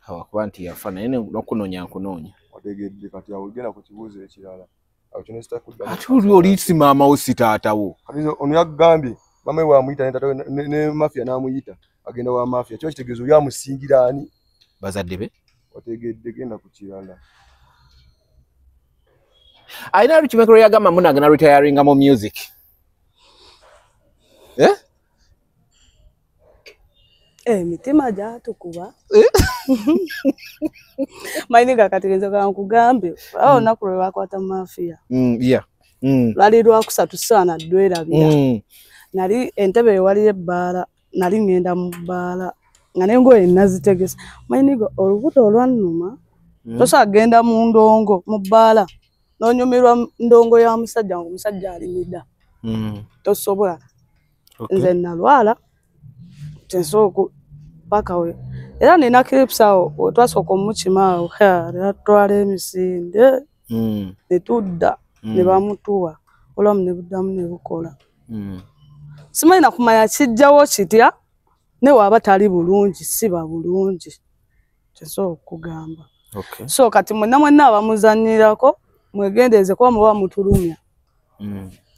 Awakuba nti yafa naye n'okunoonya nkunoonya. Otegedde kati awo genda ku kibuuzo ekirala. Awo kino sitakuddamu. Ate oli oli si maama wo si taata wo. Kati ono yakugambye maama we wamuyita ne taata we ne Mafia n'amuyita agenda wa Mafia kiba kitegeeza oli amusingira ani? Bazadde be. Otegedde genda ku kirala. Alina Rich Michael yagamba munagana retiringa mu music. Eh? Emitima gyatukuba. Mayiniga kati nze kankugambe awo olunaku lwe bakwata Mafia. Yeah. Lwali lwakusatu saana ddwerabira. Nali Entebbe ewaliyo ebbaala nali ŋŋenda mu bbaala nga n'engoye nazitegese. Mayiniga olubuto olwannuma tosobola kugenda mu ndongo mu bbaala n'onyumirwa ndongo ya musajja ng'omusajja alimidda. Tosobola. Nze nalwala tensobola paka we era nina clips awo twasooka omukima awo atwala emisinde ne tudda ne bamutuwa Obulamu ne buddamu ne bukola. Simanyi nakumanya kijjawo kitya ne waaba tali bulungi siba bulungi. Kyensobola okugamba. Okay. So kati mwenna mwenna abamuzannyirako mwegendereze kuba muba mutulumya.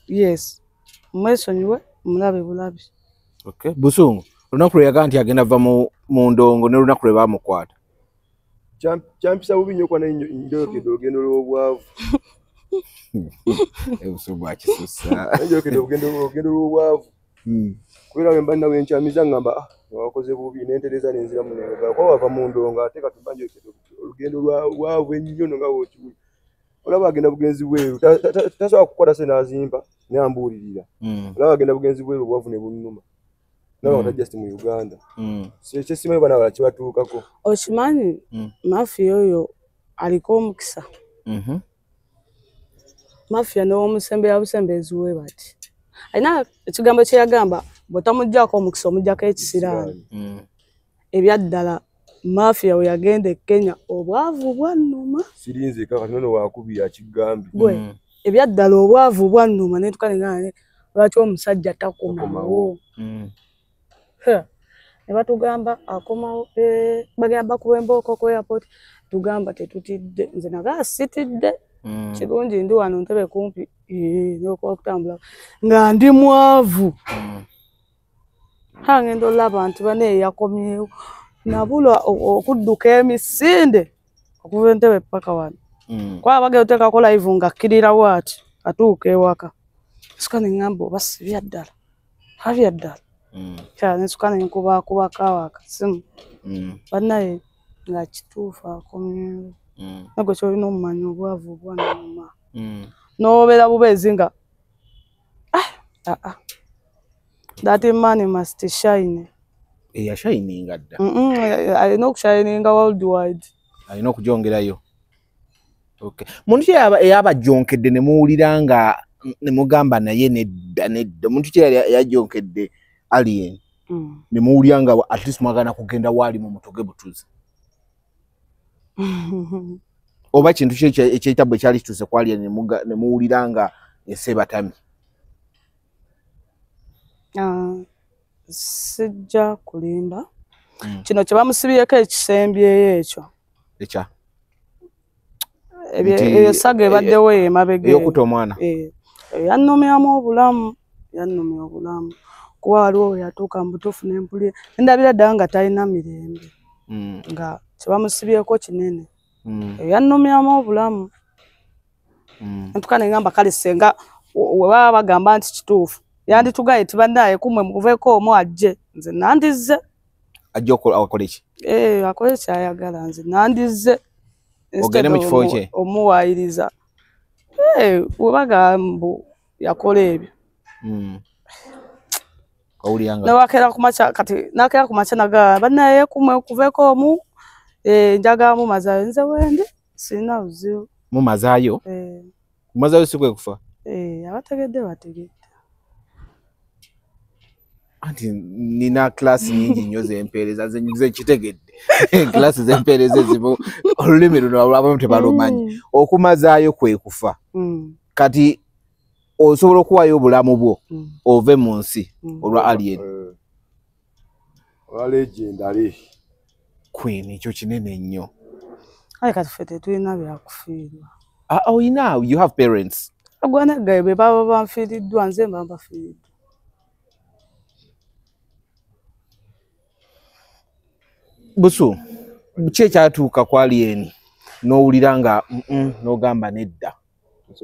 Yes. Mwesonyiwe mulabe bulabi. Okay. Busungu olunaku lwe yagamba nti agenda va mu ndongo ne lunaku lwe baamukwata. Kyampisa bubi nnyo kuba naye njolekedde olugendo lw'obwavu. Obusungu akisussa. Njolekedde olugendo lw'obwavu. Kubeera bwe mba nnawe nkyamiza ngamba wakoze bubi nentereza nenzira munenga kuba wava mu ndongo ate kati mba njolekedde olugendo lw'obwavu ennyo nga bw'okiwulira. Olaba agenda bugenzi bweru tasobola kukwata se n'azimba naye ambuulirira. Olaba agenda bugenzi bweru obwavu ne bunnuma. Naba nga just mu Uganda. Kyesimanyi bana balala kibatuukako. Okimanyi Mafia oyo aliko omukisa. Mafia n'omusembera busembezi we bati. Alina ekigambo kye yagamba bw'otamuggyako omukisa omuggyako ekisiraani. Ebyaddala Mafia we yagenda e Kenya obwavu bwannuma. Sirinze kaka nono wakubi akigambye. Gwe ebyaddala obwavu bwannuma ne tuka ne lwaki omusajja takomawo. Ne batugamba akomawo bagenda bakuba embooko ku airport tugamba tetutidde nze naga sitidde. Kirungi ndi wano ntebe kumpi n'okutambula nga ndi mwavu. Ngenda olaba nti bane yakomyewo nabulwa okudduka emisinde okuva entebe paka wano. Kuba bagenda oteekako live nga akkirirawo ati atuuka ewaka. Nsooka ne ŋŋamba oba si bya ddala, oba bya ddala. Kyala ne nsooka ne nkubaakubako awo akasimu. Bannaye nga kituufu akomyewo. Nagwe ky'olina omumanya obwavu bwannuma. N'obeera bubeezi nga that man must shine. Yashininga dda. Alina okushininga worldwide. Alina okugyongerayo. Okay. Muntu ki eyabajjonkedde ne muwulira nga ne mugamba naye nedda nedda. Muntu ki eyajjonkedde Alien ne muwulira nga at least mwagala kugenda waali mu mutoge butuzi. Oba kintu ki eky'ekitabwe kyali kituuse ku Alien ne muwulira nga ensi Sijja kulimba. Kino kye bamusibyeko ekisembyeyo ekyo. Ekya? Eyo saga ebaddewo emabega. Ey'okutta omwana. Yannumyamu obulamu, yannumya obulamu. Kuba waliwo we yatuuka mu butuufu ne mpulira. Ndabira ddala nga talina mirembe. Nga kye bamusibyeko kinene. Yannumyamu obulamu. Ntuuka ne ŋŋamba kale ssenga we baba bagamba nti kituufu. Yanditugaye tibannaye kumwe muveeko omu ajje nze nandizze. Ajje akole ki? Akole ky'ayagala nze nandizze. Ogende mu kifo kye? Omuwaayiriza. We bagamba mbu yakola ebyo. Nawakeera ku makya kati nakeera ku makya nagamba bannaye kumwe kuveeko omu njagala mumazaayo nze wendi sirina buzibu. Mumazaayo? Kumazaayo si kwe kufa? Abategedde bategedde. Anti nina klasi nyingi nnyo zempeereza nze nkitegedde. Klasi zempeereza ezimu olulimi luno abamu tebalumanyi. Okumazaayo kwe kufa. Kati osobola okuwaayo obulamu bwo ove mu nsi olwa Alien. Olwa legendary. Queen ekyo kinene nnyo. Kale kati ffe tetulina byakufiirwa. Oyina, you have parents. Agwana gaabwe baba banfiiriddwa nze mba mbafiiriddwa. Busu, ki ekyatuuka ku Alien n'owulira nga n'ogamba nedda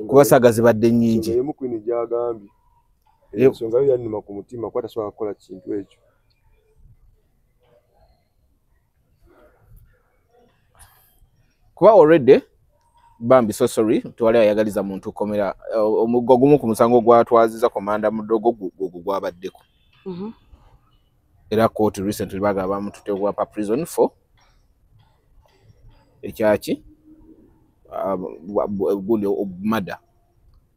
kuba saga zibadde nnyingi. Ensonga emu Queen gy'agambye. Ensonga yo yannuma ku mutima kuba tasobola kukola kintu ekyo. Kuba already bambi so sorry tewali ayagaliza muntu komera omuggo gumu ku musango gwatwaziza komanda mudogo gwo gwabaddeko. Era court recently bagaba bamututte pa prison for ekyaki gundi murder.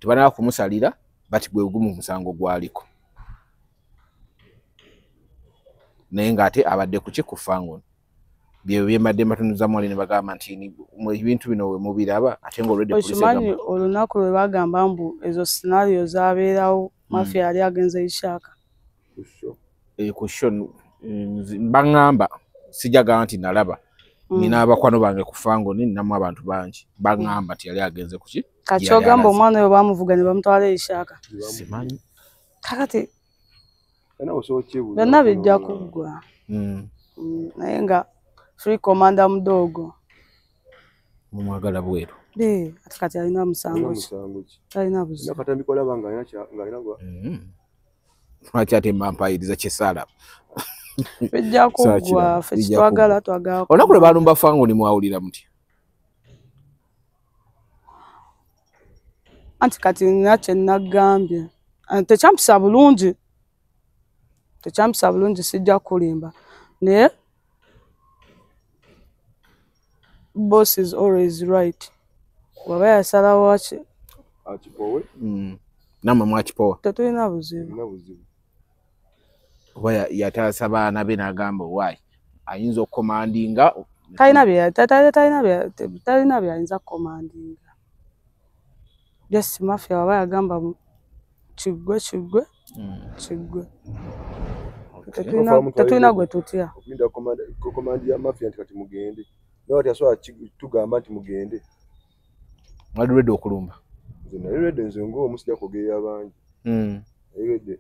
Tebanaba kumusalira but gwe gumu musango gwaliko. Naye ng'ate abadde ku ki ku fangon. Bye mbadde mbatunuzamu wali ne bagamba nti ebintu bino we mubiraba ate ng'olwedde poliisi Okimanyi olunaku lwe bagamba mbu ezo scenario zabeerawo Mafia yali agenze Ishaka. Ku show baŋŋamba sijagamba nti nalaba. Nina abakwano bange ku Fangoni ninamu abantu bangi baŋŋamba nti yali agenze ku ki. Kati ogamba omwana oyo bamuvuga ne bamutwala Ishaka. Simanyi. Kakati byonna bijja kuggwa. Naye nga Free Commander mudogo. Mumwagala bweru. Ate kati alina musango ki? Talina buzibu. Lwaki ate mpampayiriza kye saalaba? Bijja kuggwa, ffe kitwagala twagala. Olunaku lwe balumba Fangoni mwawulira mutya? Anti kati nina kye nagambye. Tekyampisa bulungi. Tekyampisa bulungi sijja kulimba. Naye boss is always right. Bw'aba yasalawo akipowe. Nammwe mwakipowa? Tetulina buzibu. Oba yataasa baana be n'agamba owaayi ayinza okukomandinga. Talina byayinza kukomandinga. Just Mafia bw'aba yagamba kiggwe kiggwe kiggwe. Tetulina gwe tutya. Okulinda komandi ya Mafia nti kati mugende. Naye ati asobola tugamba nti mugende. Mwali ready okulumba? Nze nali ready nze ng'omu sijja kwogerera bangi. Nali ready.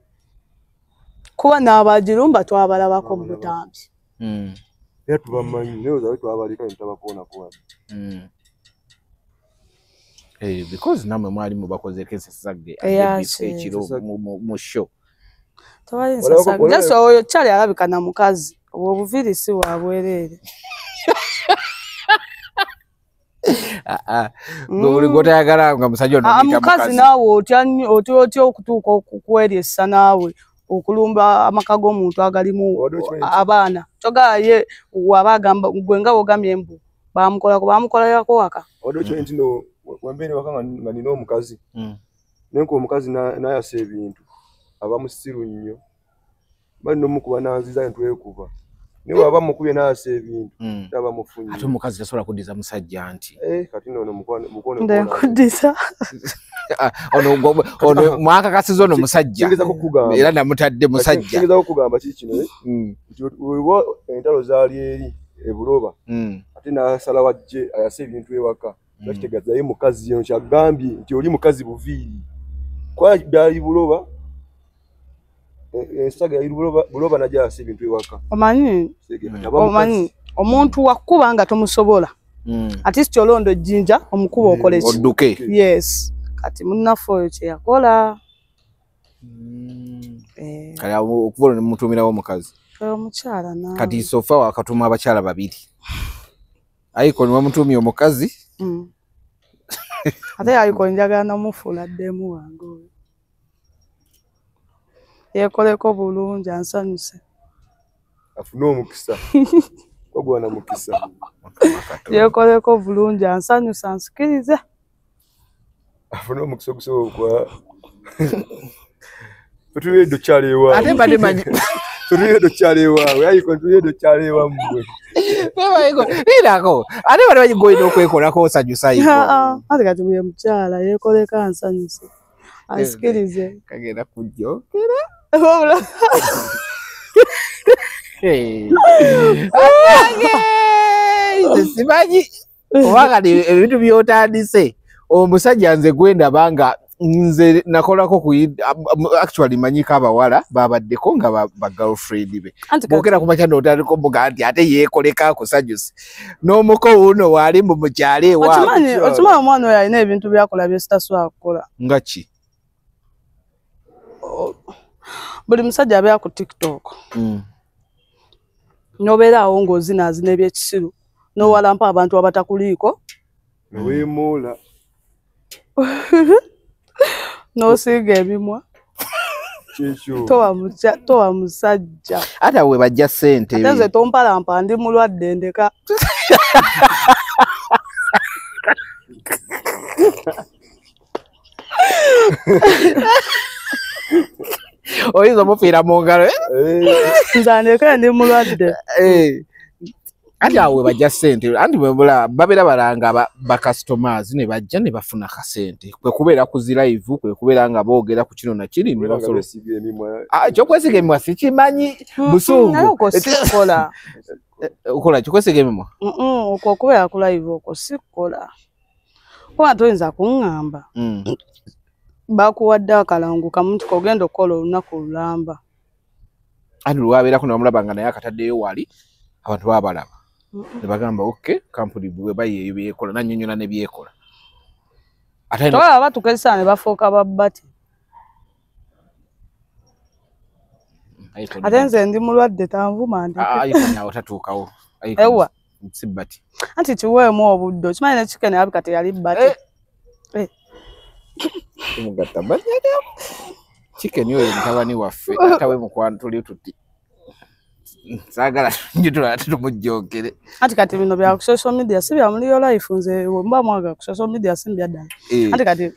Kuba n'abagirumba twabalabako mu butambi. Era tubamanyi naye ozabe twabaleka ne tutabakoonako wano. Because nammwe mwali mubakozeeko ensasagge ekiro mu show. Tewali nsasagge. Just oyo Charlie alabika na mukazi. Obwo obuviiri si bwa bwereere. Buli gw'otayagala nga musajja ono omuyita mukazi. Naawe otya otya okutuuka okweryesa naawe okulumba amaka g'omuntu agalimu abaana. Kyogala ye waba agamba gwe nga wogambye mbu bamukolako bamukolerako waka. Wadde okimanyi nti no wembeera ewaka nga nina omukazi. Naye ng'omukazi n'ayasa ebintu aba musiru nnyo. Mba nina omukuba n'anziza ne twekuba. Naye bw'aba mukubye n'ayasa ebintu aba mufu nnyo. Ate omukazi tasobola kuddiza musajja nti. Kati nno ono mukono. Nze nkuddiza. Ono mwakakasiza ono musajja. Era namutadde musajja. Kingezako kugamba ki kino nti weba entalo zaali eri e Buloba ate n'asalawo ajje ayase ebintu ewaka. Nakitegeeza ye mukazi eno kyagambye nti oli mukazi buviiri. Kuba byali Buloba ensaga yali Buloba n'ajja ayasa ebintu ewaka. Omanyi omuntu wakuba nga tomusobola. At least olonda ejjinja omukuba okole ki? Odduke. Yes. Kati munnaffe oyo kye yakola. Kale okuva olwo ne mutumirawo omukazi. Omukyala naawe. Kati so far wakatuma abakyala babiri. Icon wamutumye omukazi. Ate Icon njagala namufuula ddemu wange oyo. Yeekoleko bulungi ansanyuse. Afune omukisa. Ogwana mukisa. Yeekoleko bulungi ansanyuse ansikirize. Afune omukisa ogusobola okwa. Tuliyo kyali ewaabwe. Ate mbadde manyi. Tuliyo kyali ewaabwe. Icon tuliyo kyali ewammwe. Lirako. Ate bali manyi gw'olina okwekolako osanyusa Icon. Ate kati buli mukyala yeekoleko ansanyuse. Ansikirize. Kagenda kujjokera. Simanyi oba kati ebintu by'otandise omusajja nze gwendaba nga nze nakolako ku actually manyiko abawala babaddeko nga ba girlfriend be. Bwogera ku makya n'otandika omugaa nti ate yeekoleka akusanyuse. N'omuko wuno waali mu mukyalo ewaabwe. Okimanyi omwana oyo alina ebintu by'akola bye sitasobola kukola. Nga ki? Buli musajja abeera ku TikTok. N'obeera awo ng'ozinaazina ebyekisiru n'owalampa abantu abatakuliiko. Neweemoola. N'osiiga ebimwa. Towa musajja. Ate awo we bajja ssente. Ate nze tompalampa ndi mulwadde ndeka. Oyinza omufiira mu ngalo. Nze andeke ndi mulwadde. Anti awo we bajja ssente, anti babeera balanga ba customers ne bajja ne bafuna kasente. Kwe kubeera ku zi live, kwe kubeera nga boogera ku kino na kiri. Ekyokwesiga emimwa sikimanyi busungu. Naye okwo sikukola. Okola kikwesiga emimwa? Okwo okubeera ku live okwo sikukola. Kuba toyinza kuŋŋamba. Bakuwadde akalango kamuntu k'ogenda okukola olunaku olulamba. Anti lwabeerako ne bamulaba nga naye akataddeyo wali, abantu baba balaba. Ne bagamba okay, kampuni bwe bayeeyo byekola, nannyonnyola ne byekola. Tolaba batukezesa ne bafuuka babbati. Ate nze ndi mulwadde tanvuma ndi. Awo tatuukawo. Ewa. Si bbati. Anti kiweemu obudde, okimanyi ne chicken alabika teyali bbati. Omugatta chicken oyo mutabani waffe atawe mukwano tuli tuti. Saagala njitula ate tumujjookere. Anti kati bino bya ku social media si bya mu real life, nze mba mwaga ku social media si bya ddala. Anti kati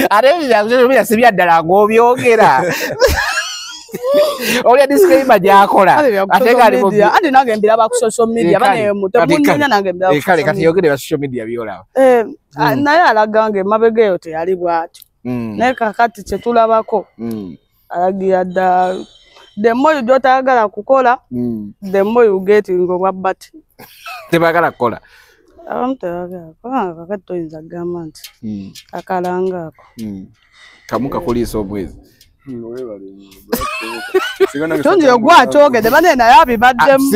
ate bya ku social media si bya ddala ng'obyogera. Olya disclaimer gy'akola. Ate nga ali mu anti nange mbiraba ku social media bane mutemunyonya nange mbiraba. Kale kati yogere bya social media by'olaba. Naye alaga nga emabega eyo teyali bw'atyo. Naye kakati kye tulabako alagira ddala. The more you gy'otayagala kukola, the more you get ng'obwa bbati. Tebaagala kukola. Abamu tebaagala kubanga kakati toyinza kugamba nti akalanga ako. Kamu kakuliisa omwezi. Tonje gwakyogedde bane naye abibaddemu.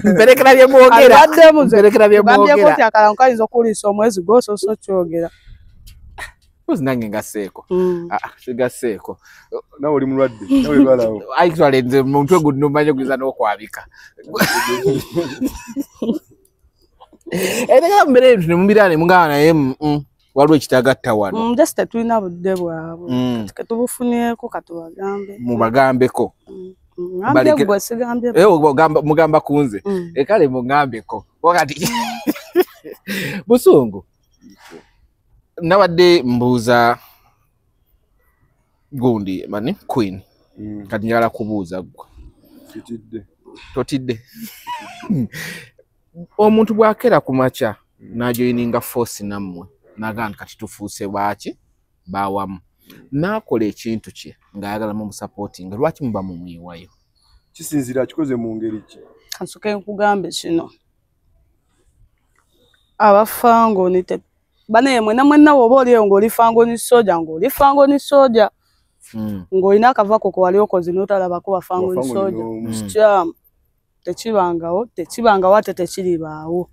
Mperekera bye mwogera. Abibaddemu nze. Mperekera bye mwogera. Gambyeko nti akalango kayinza okuliisa omwezi gw'osoose okyogera. Mpozi nange ngasseeko. Sigasseeko. Nawe oli mulwadde, nawe lwalawo. Actually nze omutwe gunnuma nnyo guyinza n'okwabika. Era mbeera ebintu ne mubiraba ne mugamba naye waliwo ekitagatta wano. Just tetulina budde bwabwe. Kati ketubufunyeeko katubagambe. Mubagambeko. Ngambye gwe sigambye. Mugamba ku nze. Kale mugambeko. Wakati busungu. Nabadde mbuuza gundi mani Queen. Kati njagala kubuuza ggwe. Totidde. Totidde. Omuntu bw'akeera ku makya n'ajoyininga force nammwe n'agamba nti kati tufuuse baaki bawamu n'akola ekintu kye ng'ayagala mumusapootinga, lwaki muba mumwiwayo? Kisinziira akikoze mu ngeri ki? Kansooke nkugambe kino. Abafangoni bane mwenna mwenna woba oliyo ng'oli fangoni soja ng'oli fangoni soja ng'olina akavako ke wali okoze n'otalabako bafangoni soja. Kikyamu. Tekibangawo, tekibangawo ate tekiribaawo.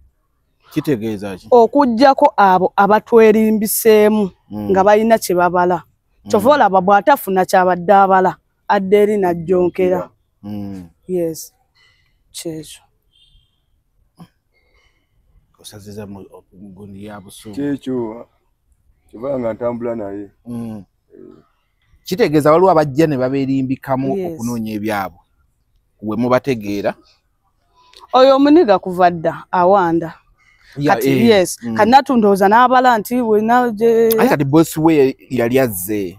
Kitegeeza ki? Okuggyako abo abatwerimbiseemu nga balina kye babala. Kyova olaba bw'atafuna ky'abadde abala adda eri n'ajjonkera. Yes. Kyekyo. Osaziza mu gundi ya busungu. Kyekyo. Kyova nga ntambula naye. Kitegeeza waliwo abajja ne babeerimbikamu okunoonya ebyabwe. We mubategeera. Oyo omuniga kuva dda awanda. Kati yes, kati natundooza n'abala nti wena Ate kati boss we yali azze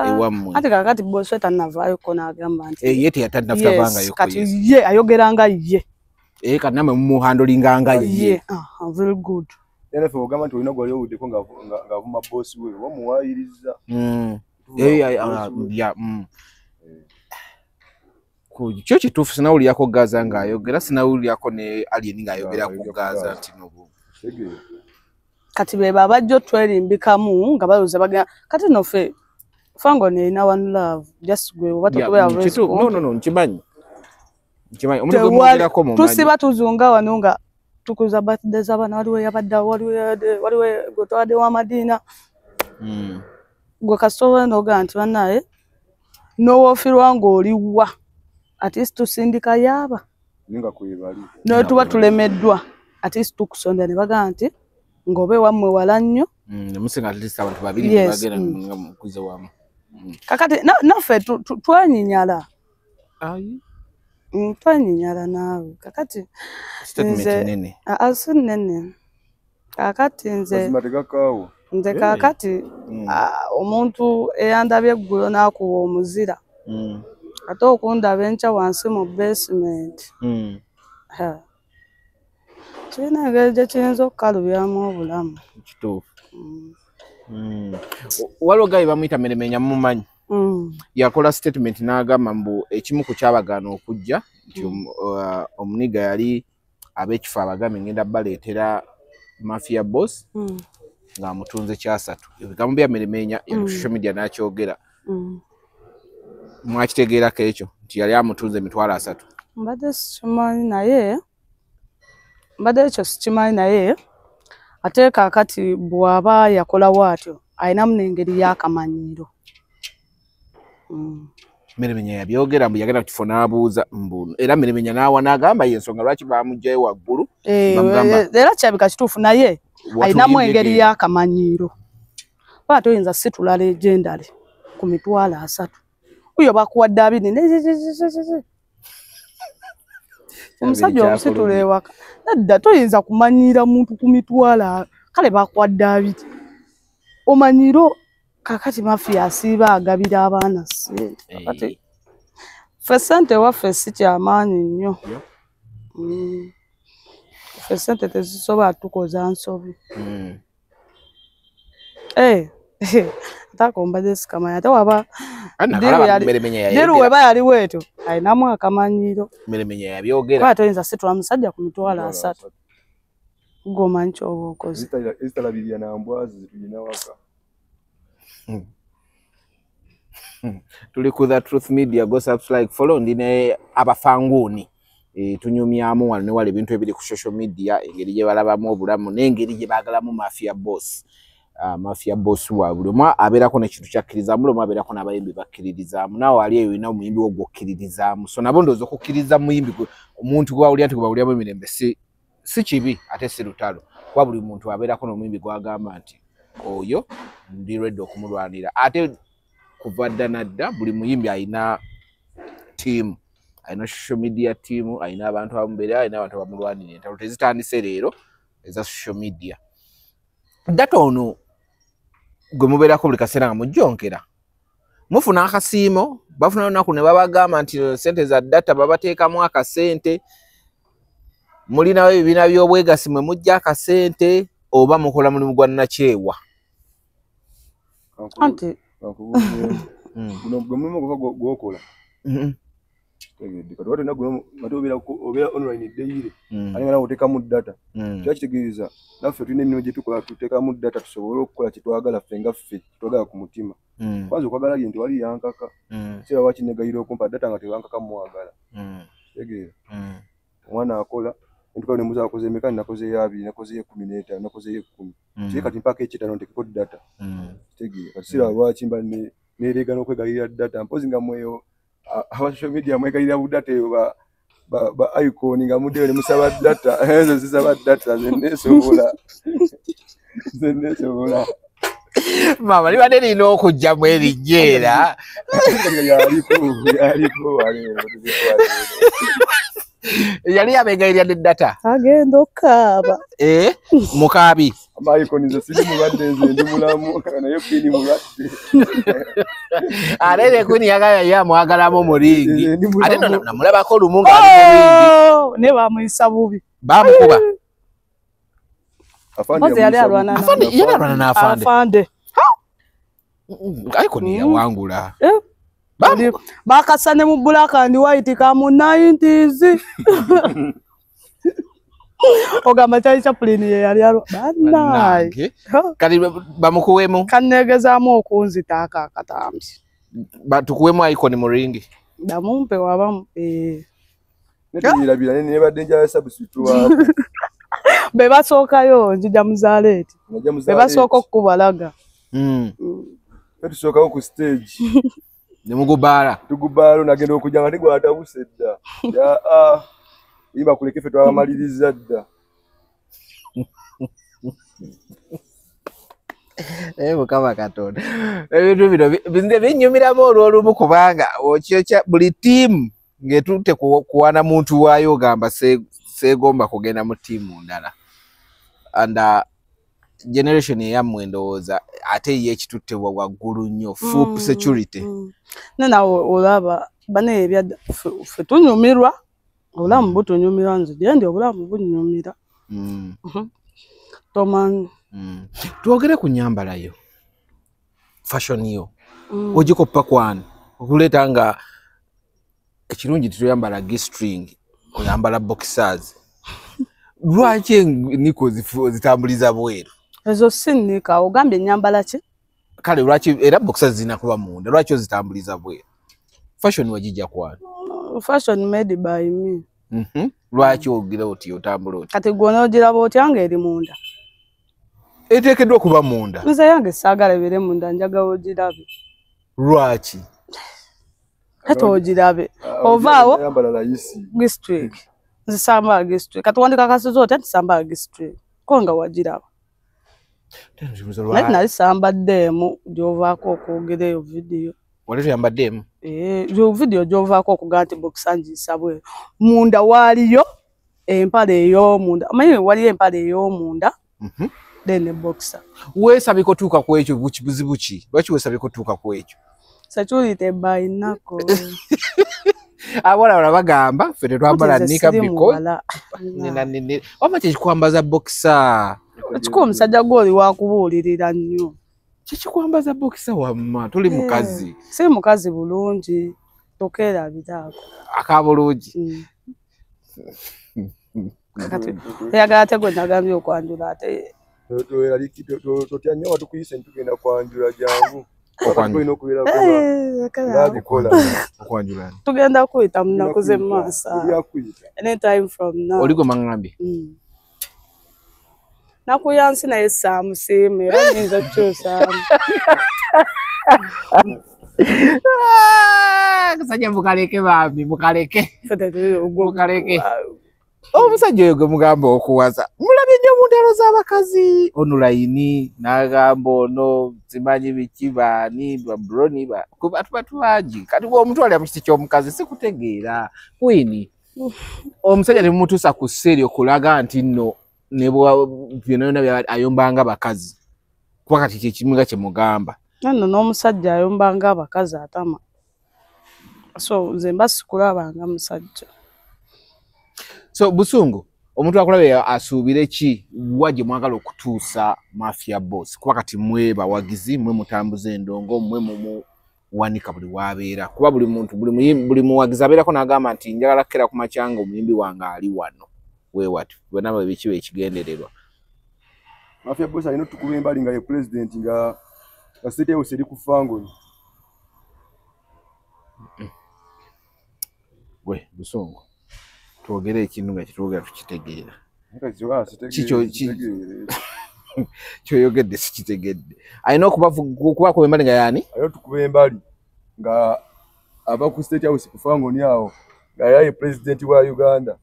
ewammwe. Ate kakati boss we tannavaayoko n'agamba nti ye teyatannavaangayo. Kati ye ayogera nga ye. Kati nammwe mumuhandlinga nga ye. Very good. Era ffe ogamba nti olina gwali owuddeko ng'avuma boss we oba muwaayiriza. Kyo kituufu sinawulirako Gaza ng'ayogera, sinawulirako ne Alien ng'ayogera ku Gaza nti nobu. Kati be babajja otwerimbikamu nga balowooza bagenda kati nno ffe Fangoni erina one love just gwe oba totubeera No, nkimanyi. Nkimanyi omuntu gwe mwogerako mumanyi. Tusiba tuzunga wano nga tukuza birthday z'abaana, waliwo eyabadde awo, waliwo gwe twadde wa Madiina. Gwe kasita oba n'ogamba nti bannaaye n'owoofirwa ng'oliwa. At least tusindika yaaba. No tuba tulemeddwa. At least tukusonda ne bagamba nti ng'obe wammwe wala nnyo. Musinga at least abantu babiri bagenda nga mukuze wamu. Kakati naffe twenyinyala. Twenyinyala naawe. Kakati statement nene. Si nnene. Kakati nze nze kakati omuntu eyandabye eggulo n'akuwa omuzira. Ate okundaba enkya wansi mu basement. Kirina engeri gye kiyinza okukalubyamu obulamu. Kituufu. Waliwo gayi bamuyita Meremenya, mumanyi? Yakola statement n'agamba mbu ekimu ku kyabagaana okujja nti omuniga yali ab'ekifo abagambye ngenda baleetera Mafia Boss ng'amutunze kyasatu. Ebigambo bya Meremenya yali ku social media n'akyogera. Mwakitegeerako ekyo nti yali amutunze 30,000? Mbadde sikimanyi, naye mbadde ekyo sikimanyi, naye ate kaakati bw'aba yakolawo atyo alinamu n'engeri y'akamanyiiro. Meremenya yabyogera mbu yagenda ku kifo n'abuuza mbu, era Meremenya n'awa n'agamba ye ensonga lwaki bamuggyayo waggulu. Era kirabika kituufu, naye alinamu engeri y'akamanyiiro. Oba toyinza situla legendary ku 30,000. Oyo bakuwadde 20. Omusajja omusitula ewaka. Nedda, toyinza kumanyiira muntu ku 20,000. Kale bakuwadde 20. Omanyiiro kakati Mafia asiiba agabira abaana ssente. Kakati ffe ssente waffe si kyamaanyi nnyo. Ffe ssente tezisobola tukoza nsobi. Ate mbadde sikamanya, ate waba Diru weba yaliwo etyo alinamu akamanyiiro. Meremenya yabyogera. Kuba toyinza situla musajja ku 30,000. Ggwe omanyi ky'oba okoze. Ezitalabirira na mbwazi zitulina waka. Tuli ku The Truth Media, go subscribe, follow. Ndi ne abafanguni. Tunyumyamu wano ne wali ebintu ebiri ku social media, engeri gye balabamu obulamu n'engeri gye baagalamu Mafia Boss. Mafia Boss wa buli omu abeerako n'ekintu kyakkiririzaamu, buli omu abeerako n'abayimbi bakkiririzaamu. Naawe ali eyo olina omuyimbi wo gw'okkiririzaamu. So nabo ndowooza okukkiriza muyimbi omuntu gwe bawulira nti gwe bawuliramu emirembe si kibi ate si lutalo. Kuba buli muntu abeerako n'omuyimbi gw'agamba nti oyo ndi ready okumulwanira. Ate kuva dda na dda buli muyimbi alina ttiimu, alina social media team, alina abantu abamubeera, alina abantu abamulwanira. Entalo tezitandise leero eza social media. Data ono gwe mubeerako buli kaseera nga mujjonkera, mufuna akasiimo, bafuna olunaku ne babagamba nti ssente za data babateekamu akasente, mulinawo ebibiina by'obwegasi mwe mujja akasente, oba mukola mulimu gwa nnakyewa? Anti guno gwe mulimu gw'okola. Tegedde. Kati watu guno nga obeera online daily, ate nga nawe oteekamu data. Kiba kitegeeza naffe tulina emirimu gye tukola, tuteekamu data tusobole okukola kye twagala ffe nga ffe, kye twagala ku mutima. Kwanza okwagala lye nti wali yankaka. Kiseera lwaki negayirira okumpa data nga tebankaka mwagala. Kitegeera. Omwana akola, entuka ne muza akoze emeka, nakozeeyo 20, nakozeeyo 15, nakozeeyo 10. Kye kati mpaka ekyetaano nteekeko data. Kitegeera. Kati siraba lwaki mba neereega n'okwegayirira data. Mpozi nga mweyo aba social media mwegayirira bu data eyo ba icon nga muddeyo ne musaba data. Ezo zisaba data, nze neesobola. Nze neesobola. Maama libadde lirina okujjamu erinnya era. Yaliko, yaliko, yaliko. Yali abegayirira ne data. Agenda okukaaba. Mukaabi. Ama icon nze siri mulwadde, nze ndi mulamu, naye Queen mulwadde. Ate ne Queen yagala ye amwagalamu mu ringi. Nze ndi mulamu. Ate nno namulabako lumu ng'ali mu ringi. Ne bamuyisa bubi. Bamukuba. Afande Mpozi yali yamuyisa alwana bubi. na Afande, yali alwana n'afande. Afande. Icon yawangula. Bakasa ne mu black and white ka mu 90s. Ogamba Charlie Chaplin ye yali alwa. Bannange. Kati bamukuwemu. Kanneegezaamu okunzita ako akatambi. Tukuwemu icon mu ringi. Damumpe wabamu. Netuyirabira ne badde njala substitute waako. Be basookayo nzija muzaaleeti. Najja muzaaleeti. Be basooka okukubalaga. Tusookawo ku stage. Ne mugubaala. Tugubaala nagenda okujja nga tegwatabuse dda. Ya, yimba kuleke ffe twabamaliriza dda. Mukama Katonda. Ebintu bino nze binnyumiramu olw'olumu kubanga okyokya buli ttiimu ng'etutte kuwana muntu waayo ogamba seegomba kugenda mu ttiimu ndala. And generation eyammwe ndowooza ate ye ekitutte waggulu nnyo, full security. Ne naawe olaba Bane ebya ffe tunyumirwa obulamu butunyumira nze gyendi obulamu bunyumira. Tomanyi. Twogere ku nnyambala yo, fashion yo, ogikoppa kwani okuleeta nga ekirungi titoyambala g-string, oyambala boxers. Lwaki knicker ozitambuliza bweru? Ezo si knicker. Ogambye ennyambala ki? Kale lwaki era boxers zirina kuba munda, lwaki ozitambuliza bweru? Fashion wagijja kwani? Fashion made by me. Lwaki ogira oti otambula oti? Kati gwe onoogiraba otya nga eri munda? Eteekeddwa okuba munda. Nze yange saagala ebeere munda, njagala ogirabe. Lwaki? Kati ogirabe ovaawo Yambala layisi. G-string, nze sambala G-string. Kati wandika kasiza otya nti sambala G-string ko nga wagiraba? Naye nali sambaddeemu gy'ovaako okwogera eyo vidiyo. Wali toyambaddeemu? Yo vidiyo gy'ovaako okugaa nti boxer ngiyisa bweru, munda waaliyo empale ey'omunda. Omanyi waliyo empale ey'omunda then ne boxer. Weesabika otuuka ku ekyo buzibu ki? Lwaki weesabika otuuka ku ekyo? Security by nako. Abawala bagamba ffe tetwambala knicker Siri because muwala. Wamma kyekikwambaza boxer? Ekikuba omusajja gw'oli wakubuulirira nnyo. Kyekikwambaza boxer wamma toli mukazi? Si mukazi bulungi, tokeerabiraako. Akabulungi. Kati oyagala ate gwe nagambye okwanjula ate? Totya nnyo, watukuyise ntugenda kwanjula, jangu. Okwanjula. Olina okubeerako Eh, ng'abikola. Okwanjula? Tugenda kuyita mu nnaku z'emmaaso awo. Tujja kuyita. Anytime from now. Oli gwe maŋŋambye? Naku ya nsi naye saamusiima era nyinza okukyusaamu. Kasajja mukaleke bambi, mukaleke. Ffe tetuli Mukaleke. Omusajja oyo gwe mugamba okuwasa mulabye nnyo mu ntalo z'abakazi online, n'agamba ono simanyi biki baani babroni batu bangi. Kati gwe omutwalira mu kiti ky'omukazi sikutegeera. Queen, omusajja temumutuusa ku sseeri okulaga nti nno ne byonna byonna ayombanga bakazi, kuba kati kyekimu nga kye mugamba. Nno n'omusajja ayomba ng'abakazi atama, so nze mba sikulabanga musajja. So busungu, omuntu akulaba asuubire ki? Wa gye mwagala okutuusa Mafia Boss? Kuba kati mwe bawagizi, mwe mutambuza endongo, mwe mumuwanika buli wabeera, kuba buli muntu buli muwagizi abeerako n'agamba nti njagala kukera ku makya nga omuyimbi wange ali wano weewati. Bonna bwe bikiba ekigendererwa. Mafia Boss alina otukuba embali nga ye president, nga State House eri ku Fangoni. Gwe busungu, twogere ekintu nga kitwogera tukitegeera. Kyoyogedde sikitegedde. Alina okubakuba embali nga yaani? Alina otukuba embali nga ava ku State House ku Fangoni awo, nga yaye president wa Uganda.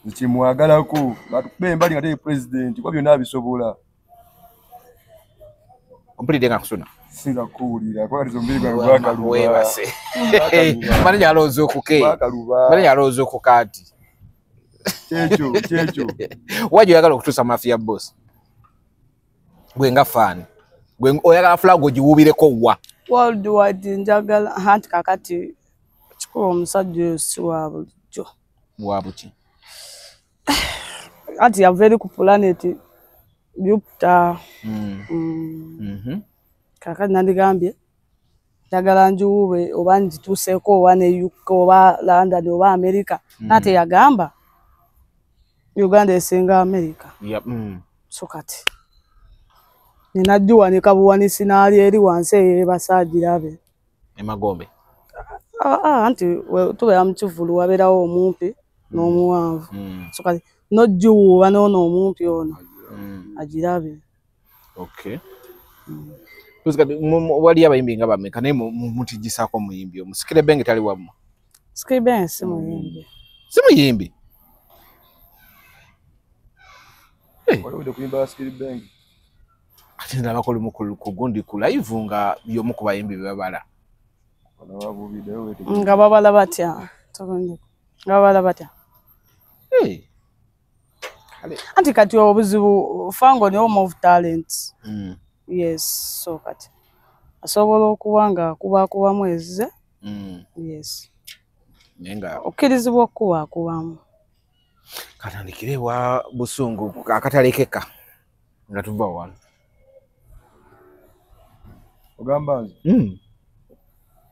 Nkimwagalako ng'atukuba embali nga teye president, kuba byonna abisobola. Ompulidde nga kusuna? Sinza kuwulira kuba kati omubiri gwange gwakaluba. Weebase. Manyi alowooza okuke. Gwakaluba. Manyi alowooza okukaati. Kyekyo kyekyo. Wajja oyagala okutuusa Mafia Boss gwe nga fan, gwe oyagala flag ogiwuubireko wa? Worldwide njagala. Anti kakati kikuba omusajja oyo si wa bulijjo. Wa buki? Anti yava eri ku planet Jupiter. Kakati nandigambye njagala njiwuube oba ngituuseeko oba ne UK oba London oba America. Nate yagamba Uganda esinga America. So kati nina giwanika buwanisi n'ali eri wansi eyo yeebasa agirabe. Emagombe? Ah, ah, anti tubeera mu kivvulu, wabeerawo omumpi n'omuwanvu. So kati n'ogiwuuba n'ono omumpi ono agirabe. Okay. Kati waliyo abayimbi nga bameka naye mutigisaako omuyimbi omu? Sikire Benge tali wammwe? Skibeng si muyimbi. Si muyimbi? Waliwo kuyimba Skiri Beng. Ate ndabako lumu ku gundi ku live nga y'omu ku bayimbi be babala. Nga babala batya? Nga babala batya? Hey. Anti kati obuzibu, Fango ni home of talents. Yes, so kati asobola okuba nga akubakubamu ezze. Yes. Okkirizibwa okukubakubamu. Katandikire wa busungu akatalekeka nga tuva wano. Ogamba nze.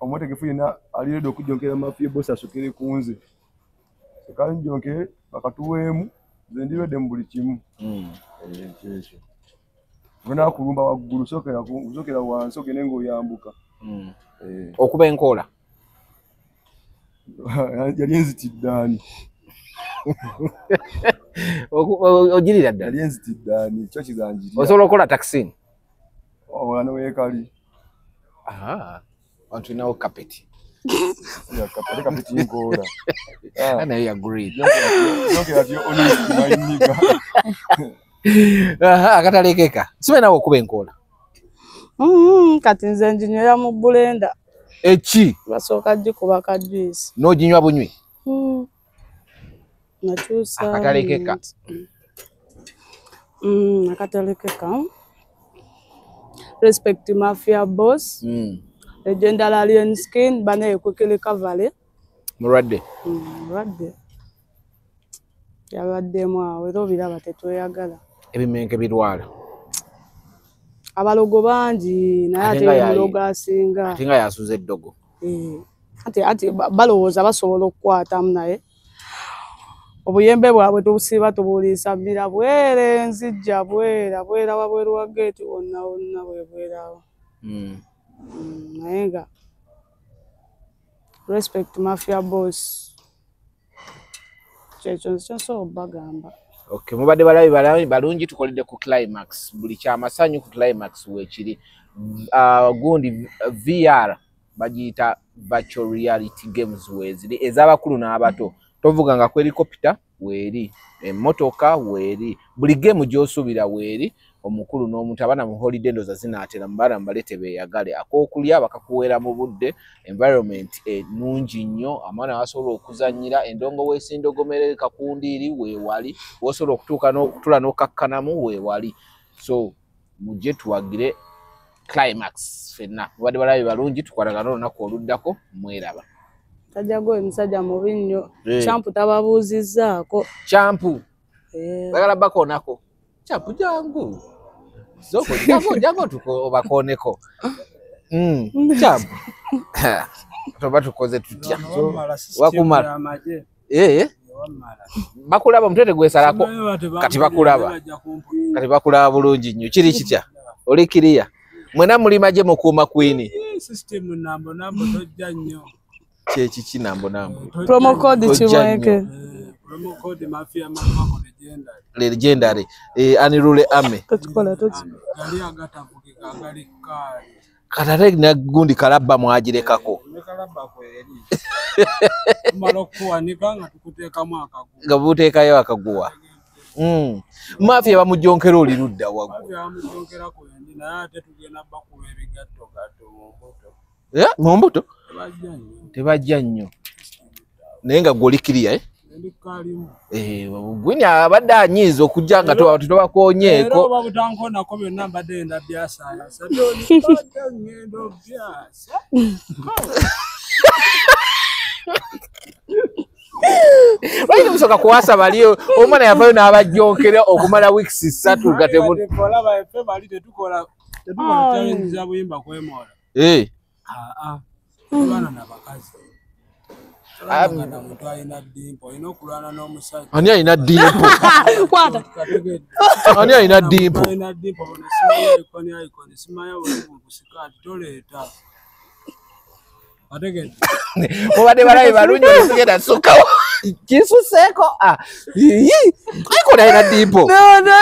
Omwetegefu yenna ali ready okujonkera Mafia Boss asokere ku nze. Kanjonkere bakatuweemu nze ndi ready mu buli kimu. Ekyo. Ngona kulumba waggulu sokera wansi ogende ng'oyambuka. Okuba enkola. Yali enzitidde ani? Ogirira ddala. Yali enzitidde ani? Kyo kizanjirira. Osobola okukola taxi? Wano weekali. Wantu tulinawo kapeti. Ate kapeti nkoola. Naye ya green. Akatalekeka. Sibe nawe okuba enkola. Kati nze nginywera mu blender. Eki? Basooka gikuba ka juice. N'oginywa bunywi? Nakyusa. Akatalekeka. Akatalekeka. Respect Mafia Boss. Legendary Alien Skin bane quickly recovery. Mulwadde. Mulwadde. Yabaddemu awo era obiraba tetweyagala. Ebimenke birwala. Abalogo bangi naye ate omulogo asinga. Ate nga yasuze eddogo. Ate balowooza basobola okukwatamu naye obuyembe bwabwe tubusiiba tubuliisa mmira bwere nzijja bwera bwera wabweru wa geeti wonna wonna bwebwerawo. Naye nga respect Mafia Boss. Kyekyo nze nsobola obbagamba. Okay, mubadde balabi balungi tukoledde ku Climax. Buli kyamasanyu ku Climax weekiri. Gundi VR bagiyita virtual reality games weeziri ez'abakulu n'abato. Tovuga nga ku helicopter weeri, emmotoka weeri, buli game gy'osuubira weeri, omukulu n'omuto abaana mu holiday ndowooza zinaatera mu baana mubalete beeyagale. Ak'okulya bakakuweera mu budde, environment ennungi nnyo, amaana basobola okuzannyira, endongo weesindogomere kakundiiri weewali, w'osobola okutuuka n'okutula n'okakkanamu weewali. So mujje tuwagire Climax ffenna. Mubadde balabi balungi, tukwatagane olunaku oluddako, mweraba. Tajja gwe musajja mubi nnyo. Champu tababuuzizzaako. Champu. Bagala bakoonako. Champu jangu. Soko jangu jangu tuko obakooneko. Champu. Toba tukoze tutya. Wakumala. Bakulaba omutwe gwesalako. Kati bakulaba. Kati bakulaba bulungi nnyo. Kiri kitya? Oli kiriya. Mwena muli magye mukuuma kwini. System nambo nambo tojja nnyo. Kyeki nambo nambo. Promo code kiweke. Promo code Mafia Mama Legendary. Legendary. Anirule ame. Tukola tukola. Gali agatavuga gali kali. Katale na gundi kalabba mwagirekako. Ne kalabba kweri. Tumala okuwanika nga tukuteekamu akaguwa. Nga buteekayo akaguwa. Mafia bamujonkera oli ludda waggulu. Mafia bamujonkera kwendi naye ate tugenda bakuba ebigatto gatto mu mbuto. Mu mbuto? Tebajja nnyo. Naye nga gwe oli kiriya, Gwini abadde anyiiza okujja nga tobakoonyeeko. Era oba butankoonako byonna mbadde nda byasaayasa. Mbadde ngenda obyasa. Lwaki temusooka kuwasa bali omwana yavaayo n'abajjonkera okumala weeks 3 nga temu. Olaba ffe bali tetukola challenge za buyimba kwemoola. Tulwana na bakazi. Ani alina dimpo? Ani alina dimpo? Mubadde balabi balungi osigenda sukkawo. Kisuseeko. Icon alina dimpo. No, no.